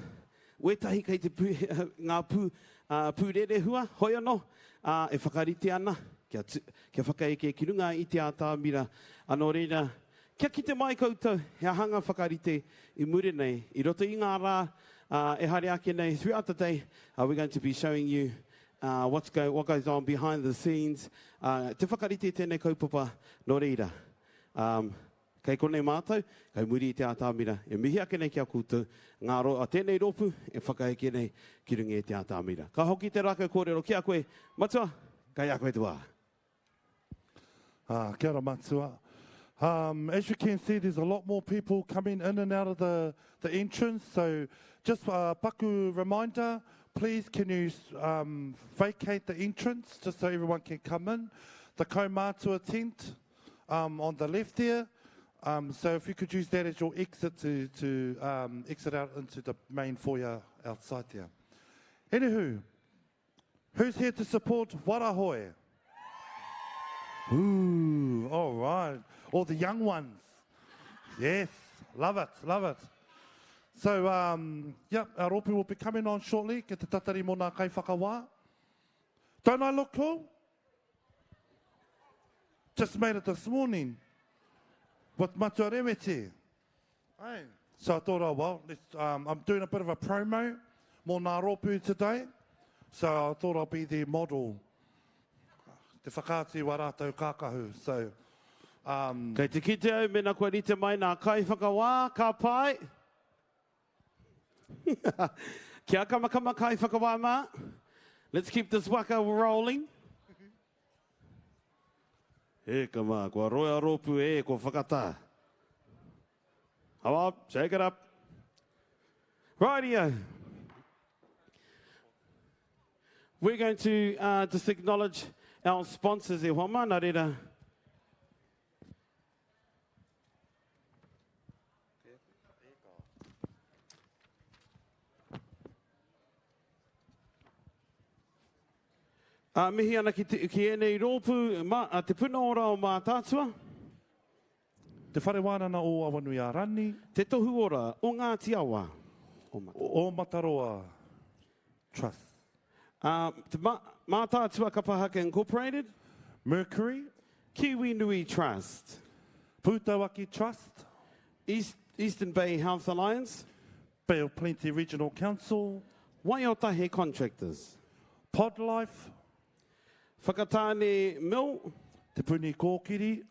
wētahi kei te pū, ngā pū, ā, pūrerehua, hoi anō, ā, e whakarite ana kia, tu, kia whakaeke ki runga i te ātamira. Ā, nō reira, kia kite mai koutou he aha ngā whakarite i muri nei, i roto i ngā rā, ā, e haere ake nei, throughout the day, uh, we're going to be showing you uh, what's go, what goes on behind the scenes. Uh, te whakarite tēnei kaupapa, nō reira, um, Kei konei mātou, kei muri i te ātamira, e mihi ake nei ki a koutou, ngā ro, a tēnei rōpū e whakaeke nei ki runga i te ātamira. Ka hoki te rākau kōrero ki a koe, Matua, kei a koe te wā. Ah, kia ora Matua. Um, as you can see, there's a lot more people coming in and out of the, the entrance. So just a paku reminder, please can you um, vacate the entrance just so everyone can come in. The kaumātua tent, um, on the left there. Um, so if you could use that as your exit to, to um, exit out into the main foyer outside there. Anywho, who's here to support Warahoe? Ooh, all right. All the young ones. Yes, love it, love it. So, um, yep, our rōpū will be coming on shortly. Ke te tatari mō ngā kaiwhakawā. Don't I look cool? Just made it this morning with Matua Reweti. Hey. So I thought, oh well, let's, um, I'm doing a bit of a promo mō ngā rōpū today. So I thought I'll be the model. Te whakaatu wā rātou kākahu. So, um, Kei te kite au mena kua rite mai nā kaiwhakawā, ka pai. Kia kamakama kaiwhakawā mā. Let's keep this waka rolling. E ka mā, kua roea rōpū e, kua whakatā. Come on, shake it up. Rightio. We're going to uh, just acknowledge our sponsors e hoa mā, nā reira. Ā, mihi ana ki, te, ki ēnei rōpū, ma, a Te Puna Ora o Mātaatua. Te Whare Wānana o Awanuiārani. Te Tohu Ora o Ngāti Awa. O Mataroa. O Mataroa Trust. Ā, Te Ma, Mātaatua Kapa Haka Incorporated. Mercury. Kiwi Nui Trust. Pūtauaki Trust. East, Eastern Bay Health Alliance. Bay of Plenty Regional Council. Waiotahe Contractors. Podlife. Whakatāne Mill. Te Puni Kōkiri.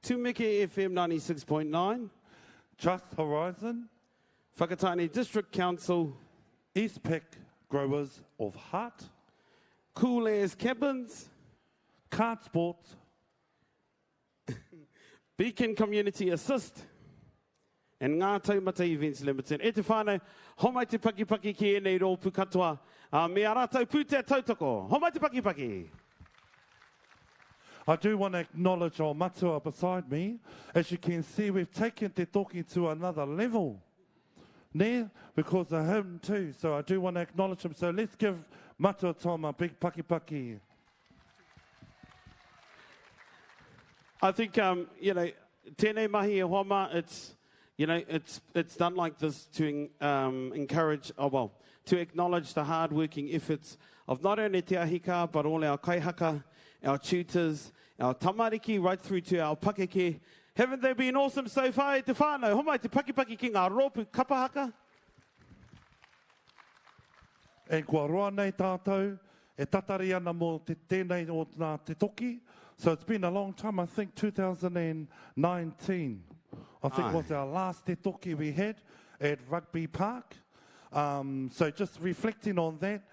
Tumeke FM 96.9. Trust Horizon. Whakatāne District Council. Eastpac Growers of Heart. Cool As Cabins. Kart Sports. Beacon Community Assist. And Ngā Taumata Events Limited. E te whānau, homai te pakipaki ki ēnei rōpū katoa, uh, me a rātou pūtea tautoko. Homai te pakipaki! I do want to acknowledge our matua beside me. As you can see, we've taken te toki to another level. Ne? Because of him too. So I do want to acknowledge him. So let's give Matua Tom a big paki paki. I think, um, you know, tēnei mahi e hoa mā, it's, you know, it's, it's done like this to um, encourage, oh well, to acknowledge the hard-working efforts of not only Te Ahi Kaa, but all our kaihaka, our tutors, our tamariki, right through to our pakeke. Haven't they been awesome so far e te whānau? Homai te pakipaki ki ngā rōpū kapahaka. And kua roa nei tātou e tatari ana mō te, tēnei o nā te toki. So it's been a long time, I think 2019, I think Aye. was our last te toki we had at Rugby Park. Um, so just reflecting on that,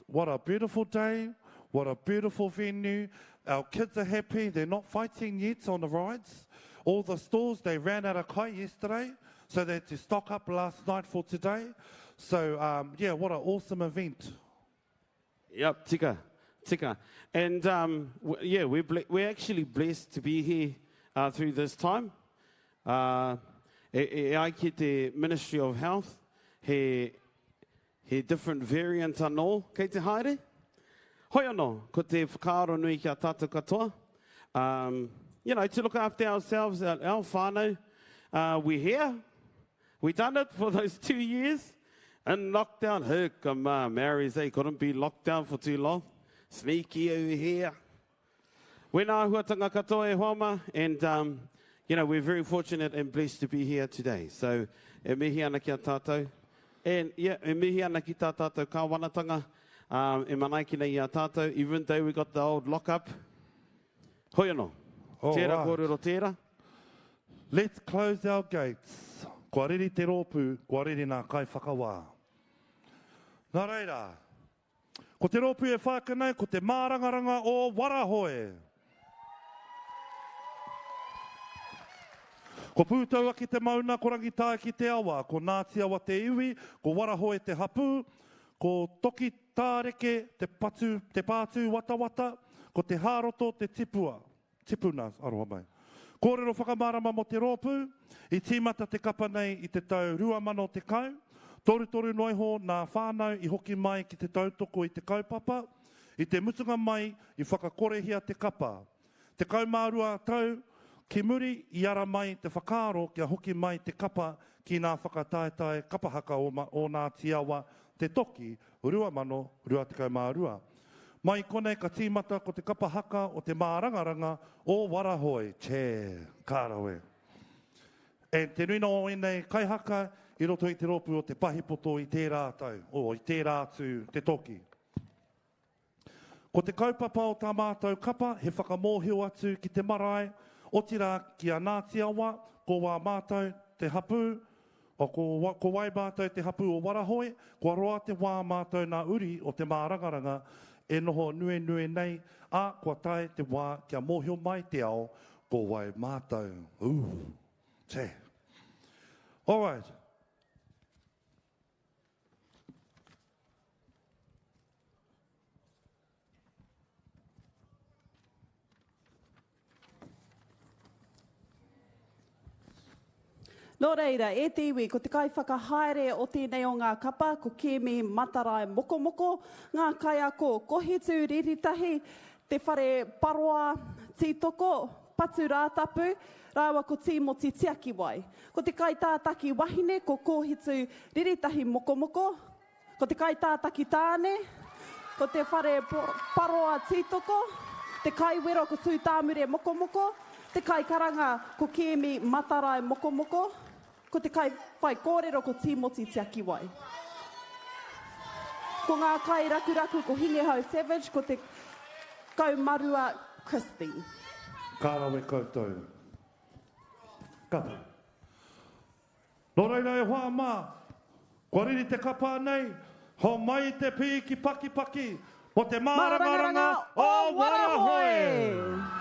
what a beautiful day, what a beautiful venue. Our kids are happy, they're not fighting yet on the rides. All the stores, they ran out of kai yesterday, so they had to stock up last night for today. So, um, yeah, what an awesome event. Yep, tika, tika. And um, yeah, we're, we're actually blessed to be here uh, through this time. Uh, e, e ai ki te Ministry of Health, he, he different variant anō kei te haere. Hoi anō, ko te whakaaro nui ki a tātou katoa. Um, you know, to look after ourselves, our, our whānau. Uh, we're here. We done it for those two years. In lockdown, hukama, Maoris, they couldn't be locked down for too long. Sneaky over here. Wena āhuatanga katoa e hoa mā, and um, you know, we're very fortunate and blessed to be here today. So, e mihi ana ki a tātou. And yeah, e mihi ana ki tā tātou kāwanatanga um, e manaaki nei i a tātou, even though we got the old lock-up. Hoi anō. All Tērā right. kōrero tērā. Let's close our gates. Kua reri te rōpū, kua reri nā kaiwhakawā. Nā reira, ko te rōpū e whāka nei, ko te mārangaranga o Warahoe. Ko Pūtauaki te mauna, ko Rangitāiki te awa, ko Ngāti Awa te iwi, ko Warahoe te hapū, ko Toki Tāreke te patu, te pātū watawata, ko Te Hāroto te tipua. Tipuna, aroha mai. Kōrero whakamārama mō te rōpū, i tīmata te kapa nei i te tau 2010, torutoru noa iho nā whānau i hoki mai ki te tautoko i te kaupapa, i te mutunga mai i whakakorehia te kapa. 12 tau ki muri i ara mai te whakaaro kia hoki mai te kapa ki nā whakataetae kapa haka o o Ngāti Awa Te Toki 2022. Mai konei ka tīmata ko te kapa haka o te mārangaranga o Warahoe, che, ka rawe. And te nuinga o ēnei kaihaka i roto i te rōpū o te Pahipoto i tērā tau, o, i tērā atu te toki. Ko te kaupapa o tā mātou kapa he whakamōhio atu ki te marae, otirā ki a Ngāti Awa, ko wā mātou te hapū, o, ko, ko wai mātou te hapū o Warahoe, kua roa te wā mātou nā uri o te mārangaranga e noho nuenue nei, ā, kua tae te wā kia mōhio mai te ao ko wai mātou. Ooh. Che. Alright. Nō reira, e te iwi, ko te kaiwhakahaere o tēnei o ngā kapa, ko Kēmi Matarae Mokomoko, ngā kaiako Kohitu Riritahi, Te Whare Paroa Tītoko, Patu Rātapu, rāua ko Tīmoti Tiakiwai. Ko te kaitātaki wahine ko Kōhitu Riritahi Mokomoko, Ko te kaitātaki tāne, ko Te Whare Paroa Tītoko, te kaiwero ko Tūtāmure Mokomoko, te kaikaranga ko Kēmi Matarae Mokomoko, ko te kaiwhaikōrero ko Tīmoti Tiakiwai. Ko ngā kairakuraku ko Hinehau Savage, ko te Kaumarua Christie. Ka rawe koutou. Ka pai. Nō reira e hoa mā, kua riri te kapa nei, homai te pī ki pakipaki mō te mārangaranga o Warahoe!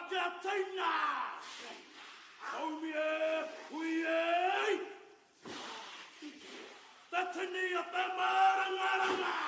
Kia teina! Haumi e, hui e! Te tini o te mārangaranga!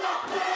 Thank you.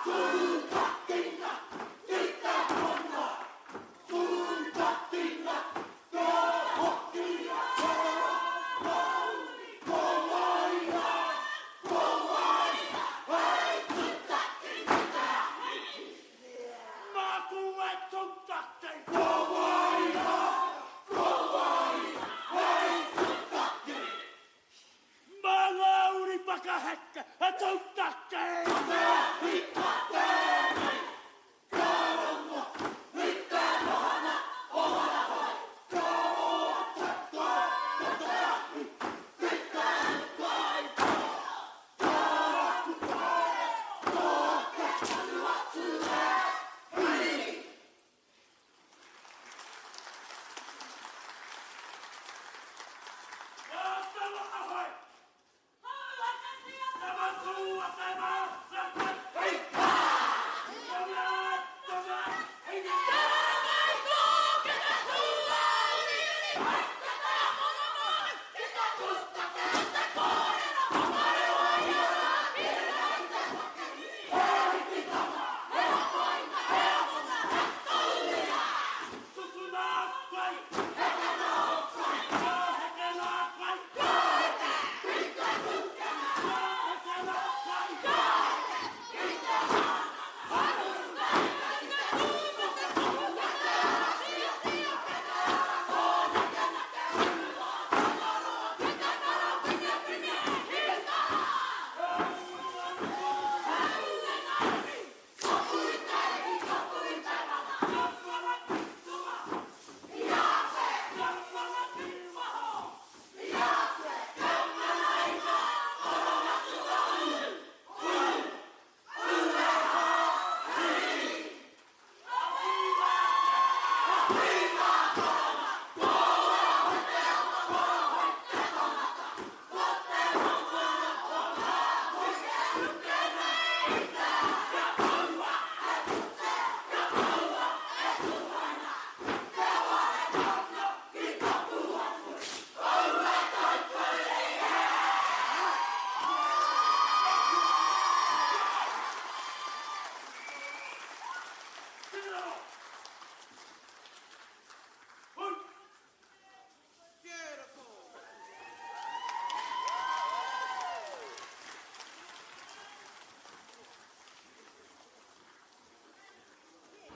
Tūtakina ki te tonga, tūtakina kia hoki ake Ko wai rā, ko wai hei tūtaki ki te ahi? Māku e tūtaki. Ko wai rā, ko wai hei tūtaki? Mā ngā uri whakaheke e tūtaki. Ko te ahi tēnei, ka rongo i te mahana o Arahoe. Ka roa te tau ko te ahi ki te ūkaipō. Ka rapu koe tō te tū atu e Hiri.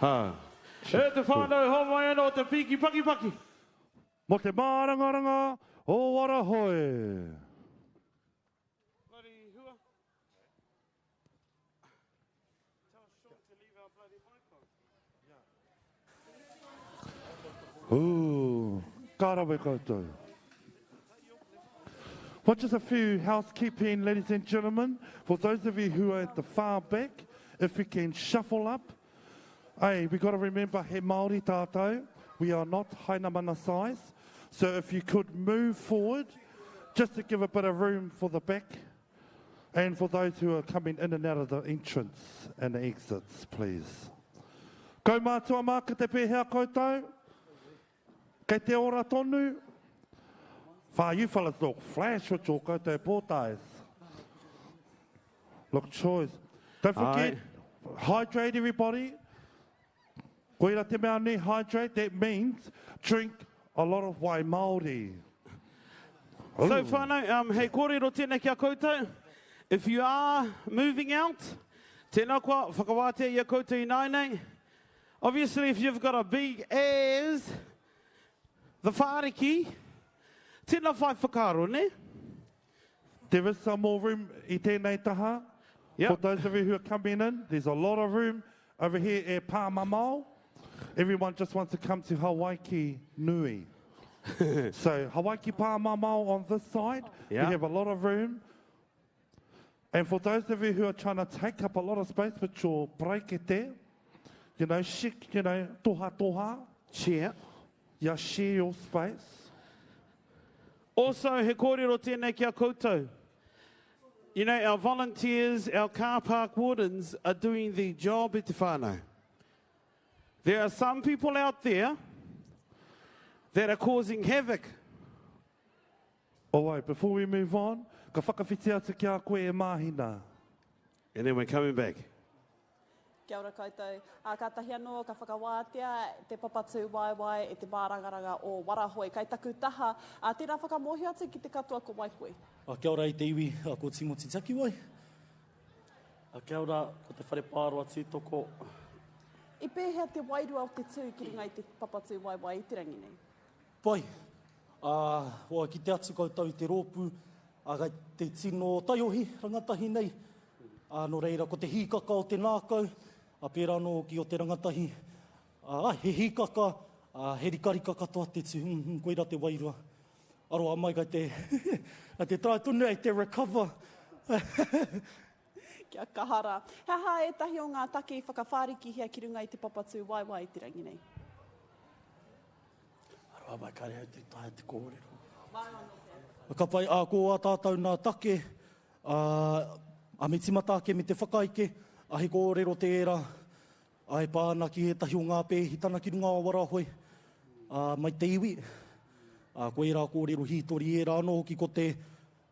Ha. E te whānau, homai anō te pīki pakipaki. Mō te mārangaranga o Arahoe. Bloody hua. Tell Sean to leave our bloody mic on. Ooh, ka rawe koutou. Well, just a few housekeeping, ladies and gentlemen. For those of you who are at the far back, if we can shuffle up. Hey, we got to remember he Māori tātou. We are not Hainamana size. So if you could move forward, just to give a bit of room for the back and for those who are coming in and out of the entrance and the exits, please. Kaumātua mā, ka te pēhea koutou? Kei te ora tonu? Whā, you fellas look flash with your koutou pōtaes. Look choice. Don't forget, Aye. hydrate everybody. Koira te mea nei, hydrate, that means drink a lot of wai Māori. So whānau, um, hei kōrero tēnei ki a koutou. If you are moving out, tēnā koa, whakawātea i a koutou ināianei. Obviously, if you've got a big as the whāriki, tēnā whai whakaaro, ne? There is some more room i tēnei taha. Yep. For those of you who are coming in, there's a lot of room over here at Pāmamao. Everyone just wants to come to Hawaiki Nui. So Hawaiki Pāmamao on this side, Yeah. we have a lot of room. And for those of you who are trying to take up a lot of space with your paraikete, you know, shik, you know, toha toha. Share. Yeah, share your space. Also, he kōrero tēnei ki a koutou. You know, our volunteers, our car park wardens are doing the job at te whānau. There are some people out there that are causing havoc. All right, before we move on, ka whakawhiti atu ki a koe e Mahina. And then we're coming back. Kia ora koutou. Ā, kātahi anō ka whakawātea te papa tūwaewae e te mārangaranga o Warahoe. Kai taku taha, ā, tērā whakamōhio atu ki te katoa ko wai koe. Ā, kia ora i te iwi, ā, ko Timoti Takiwai. Ā, kia ora, ko Te Wharepāroa Tītoko. I pēhea te wairua o te tū ki runga i te papa tūwaewae i te rangi nei? Pai. Ā, kua kite atu koutou i te rōpū, ā, kei te tino taiohi rangatahi nei. Ā, nō reira, ko te hīkaka o te nākau, ā, pērā anō hoki o te rangatahi, ā, he hīkaka, ā, he rikarika katoa te tū, mm, koirā te wairua. Aroha mai kei te, kei te try tonu nei te recover. Kia kaha rā. He aha ētahi o ngā take i whakawhārikihia ki runga i te papa tūwaewae i te rangi nei? Aroha mai, kare au te taea te kōrero. Ka pai, ā, ko ā tātou nā take, ā, ā, me tīmata ake me te whakaeke, ā, he kōrero tērā, ā, e pā ana ki ētahi o ngā pēhitana ki runga o Warahoe, ā, mai te iwi, ā, ko ērā kōrero hītori ērā anō hoki ko te,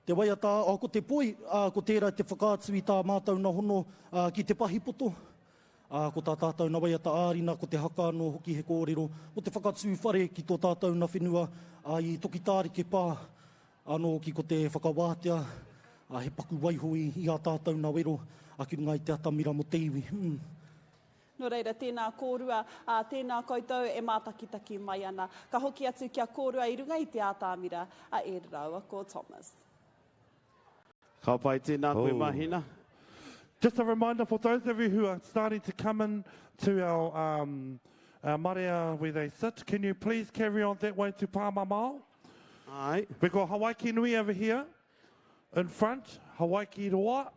te waiata, ā, ko te poi, ā, ko tērā te whakaatu i tā mātou nā hono, ā, ki te pahipoto. Ā, ko tā tātou na waiata ā-rina, ko te haka anō hoki he kōrero mō te whakatū whare ki tō tātou na whenua, ā, i Tokitārike pā anō hoki ko te whakawātea, ā, he paku waiho i, i ā tātou na wero, ā, ki runga i te atamira mō te iwi. Mm. Nō reira, tēnā kōrua, ā, tēnā koutou e mātakitaki mai ana. Ka hoki atu ki a kōrua i runga i te ātamira a Ed rāua ko Thomas. Ka pai tēnā koe Mahina. Just a reminder for those of you who are starting to come in to our, um, our marea where they sit, can you please carry on that way to Pāmamao? Aye. We've got Hawaiki Nui over here in front, Hawaiki Roa,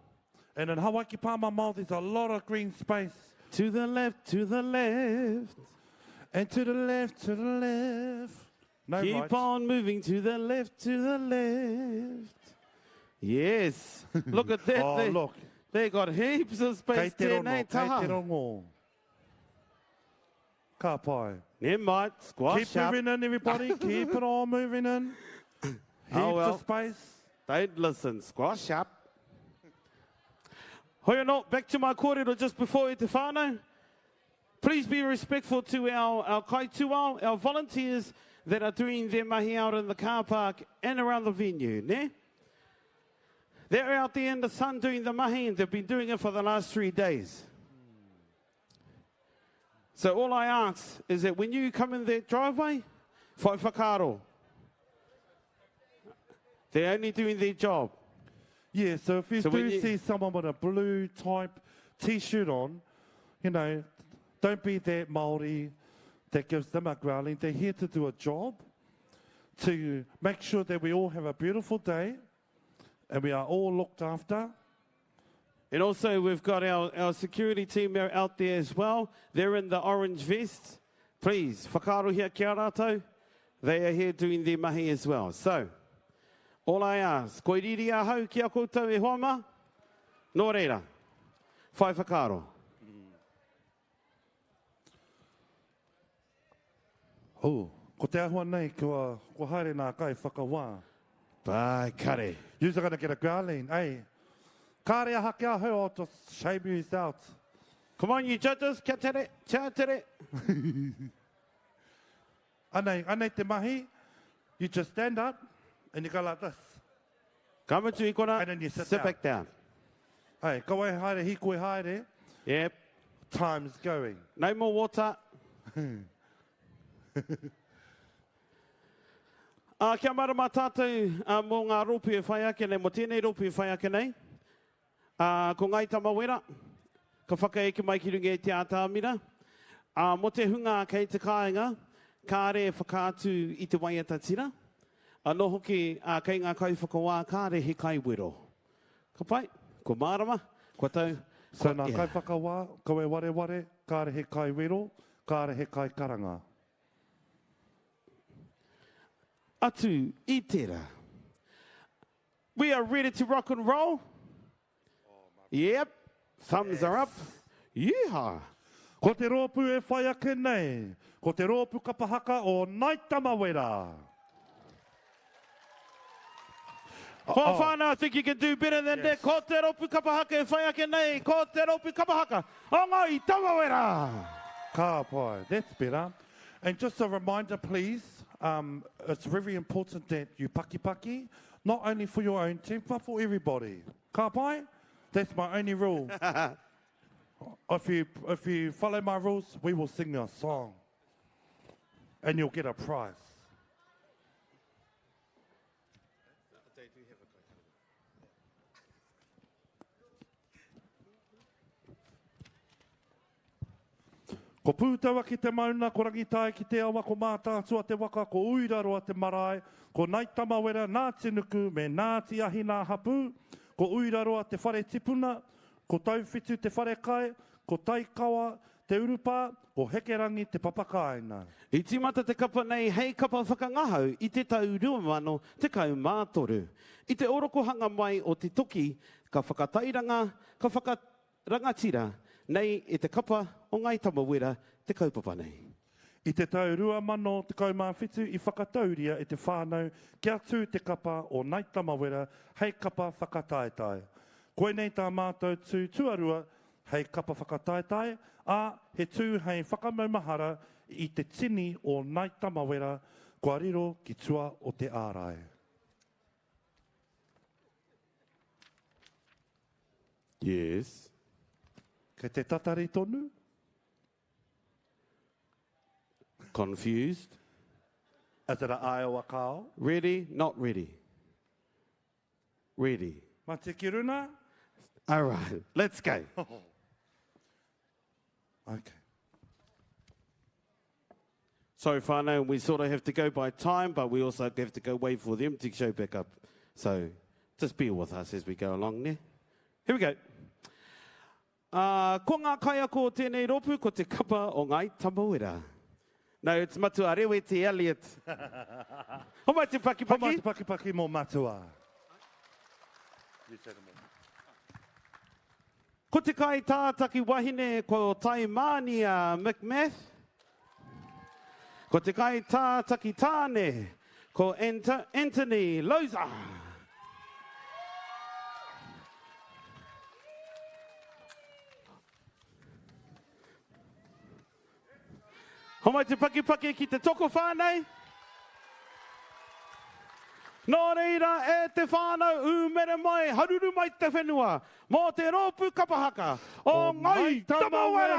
and in Hawaiki Pāmamao there's a lot of green space. To the left, to the left. And to the left, to the left. No Keep right. on moving to the left, to the left. Yes. Look at that. Oh, they, look. They got heaps of Kei space te there, rongo, nei kei te taha. rongo. Ka pai. Never mind. Squash Keep up. moving in, everybody. Keep it all moving in. Heaps Oh, well. of space. Don't listen. Squash up. Hoi anō, back to my kōrero just before e te whānau. Please be respectful to our, our kaituao, our volunteers that are doing their mahi out in the car park and around the venue, ne? They're out there in the sun doing the mahi and they've been doing it for the last three days. So all I ask is that when you come in that driveway, whai whakaaro. They're only doing their job. Yeah, so if you So do when you- see someone with a blue type t-shirt on, you know, don't be that Māori that gives them a growling. They're here to do a job, to make sure that we all have a beautiful day and we are all looked after. And also, we've got our, our security team are out there as well. They're in the orange vests. Please, whakaarohia kia rātou. They are here doing their mahi as well. So, all I ask, koi riri ahau ki a koutou e hoa mā? Nō reira, whai whakaaro. Oh, ko te ahua nei, kua, kua haere nā kai whakawā. Bye, kare. You're gonna get a growling, eh? Kāre aha ki ahau, I'll just shame you out. Come on, you judges, kia tere, kia tere. Anei, anei te mahi, you just stand up and you go like this. Ka mutu i kona, And then you sit, sit down. back down. Hey, ka wai haere, hikoi haere. Yep. Time's going. No more water. Uh, kia marama tātou uh, mō ngā rōpū e whai ake nei, mō tēnei rōpū e whai ake nei. Uh, ko Ngai Tamawera, ka whakaeke mai ki runga i te ātamira. Uh, mō te hunga kei te kāinga, kāre e whakaatu i te waiata tira. Anō hoki, uh, kei ngā kaiwhakawā, kāre he kaiwero. Ka pai, ko mārama, kua tau. So nā yeah. kaiwhakawā, kawe wareware, kāre he kaiwero, kāre he kaikaranga. Atu i tērā. We are ready to rock and roll. Yep. Thumbs are up. Yeehaw. Ko te rōpū e whai ake nei, ko te rōpū kapahaka o Ngai Tamawera. For oh. whānau, I think you can do better than yes. that. Ko te ropu kapahaka e whai ake nei. Ko te ropu kapahaka. O Ngai Tamawera! Ka pai. That's better. And just a reminder, please, um, it's very important that you paki paki, not only for your own team, but for everybody. Ka pai? That's my only rule. if, you, if you follow my rules, we will sing your song. And you'll get a prize. Ko Pūtaua ki te mauna, ko Rangitāi ki te awa, ko Mātaatua te waka, ko Uiraroa te marae, ko Nai Tamawera, Nāti Nuku me Nāti Ahi nā hapū, ko Uiraroa te whare tipuna, ko Tauwhitu te wharekai, ko Taikawa te urupā, ko Hekerangi te papakāinga. I tīmata te kapa nei hei kapa whakangahau i te tau 2013. I te orokohanga mai o te toki ka whakatairanga, ka whakarangatira nei e te kapa o Ngāi Tamawera te kaupapa nei. I te tau 2017 i whakatauria e te whānau kia tū te kapa o Nai Tamawera hei kapa whakataetae. Koinei tā mātou tū tuarua hei kapa whakataetae, ā, he tū hei whakamaumahara i te tini o Nai Tamawera kua riro ki tua o te ārai. Yes. Kei te tatari tonu? Confused? Is it a Iowa cow? Ready? Not ready. Ready. Mate ki runa? All right, let's go. okay. So whānau, we sort of have to go by time, but we also have to go wait for them to show back up. So just bear with us as we go along there. Here we go. Uh, ko ngā kaiako o tēnei rōpū, ko te kapa o Ngāi Tamawera. No, it's Matua Reweti Elliot. Homai te pakipaki. Homai te pakipaki mō Matua. Ko te kai tātaki wahine ko Taimānia McMath. Ko te kai tātaki tāne ko Anthony Loza. Homai te pakipaki ki te tokowhā nei. Nō reira e te whānau ūmere mai, haruru mai te whenua mō te rōpū kapa haka o Ngāi Tamawera!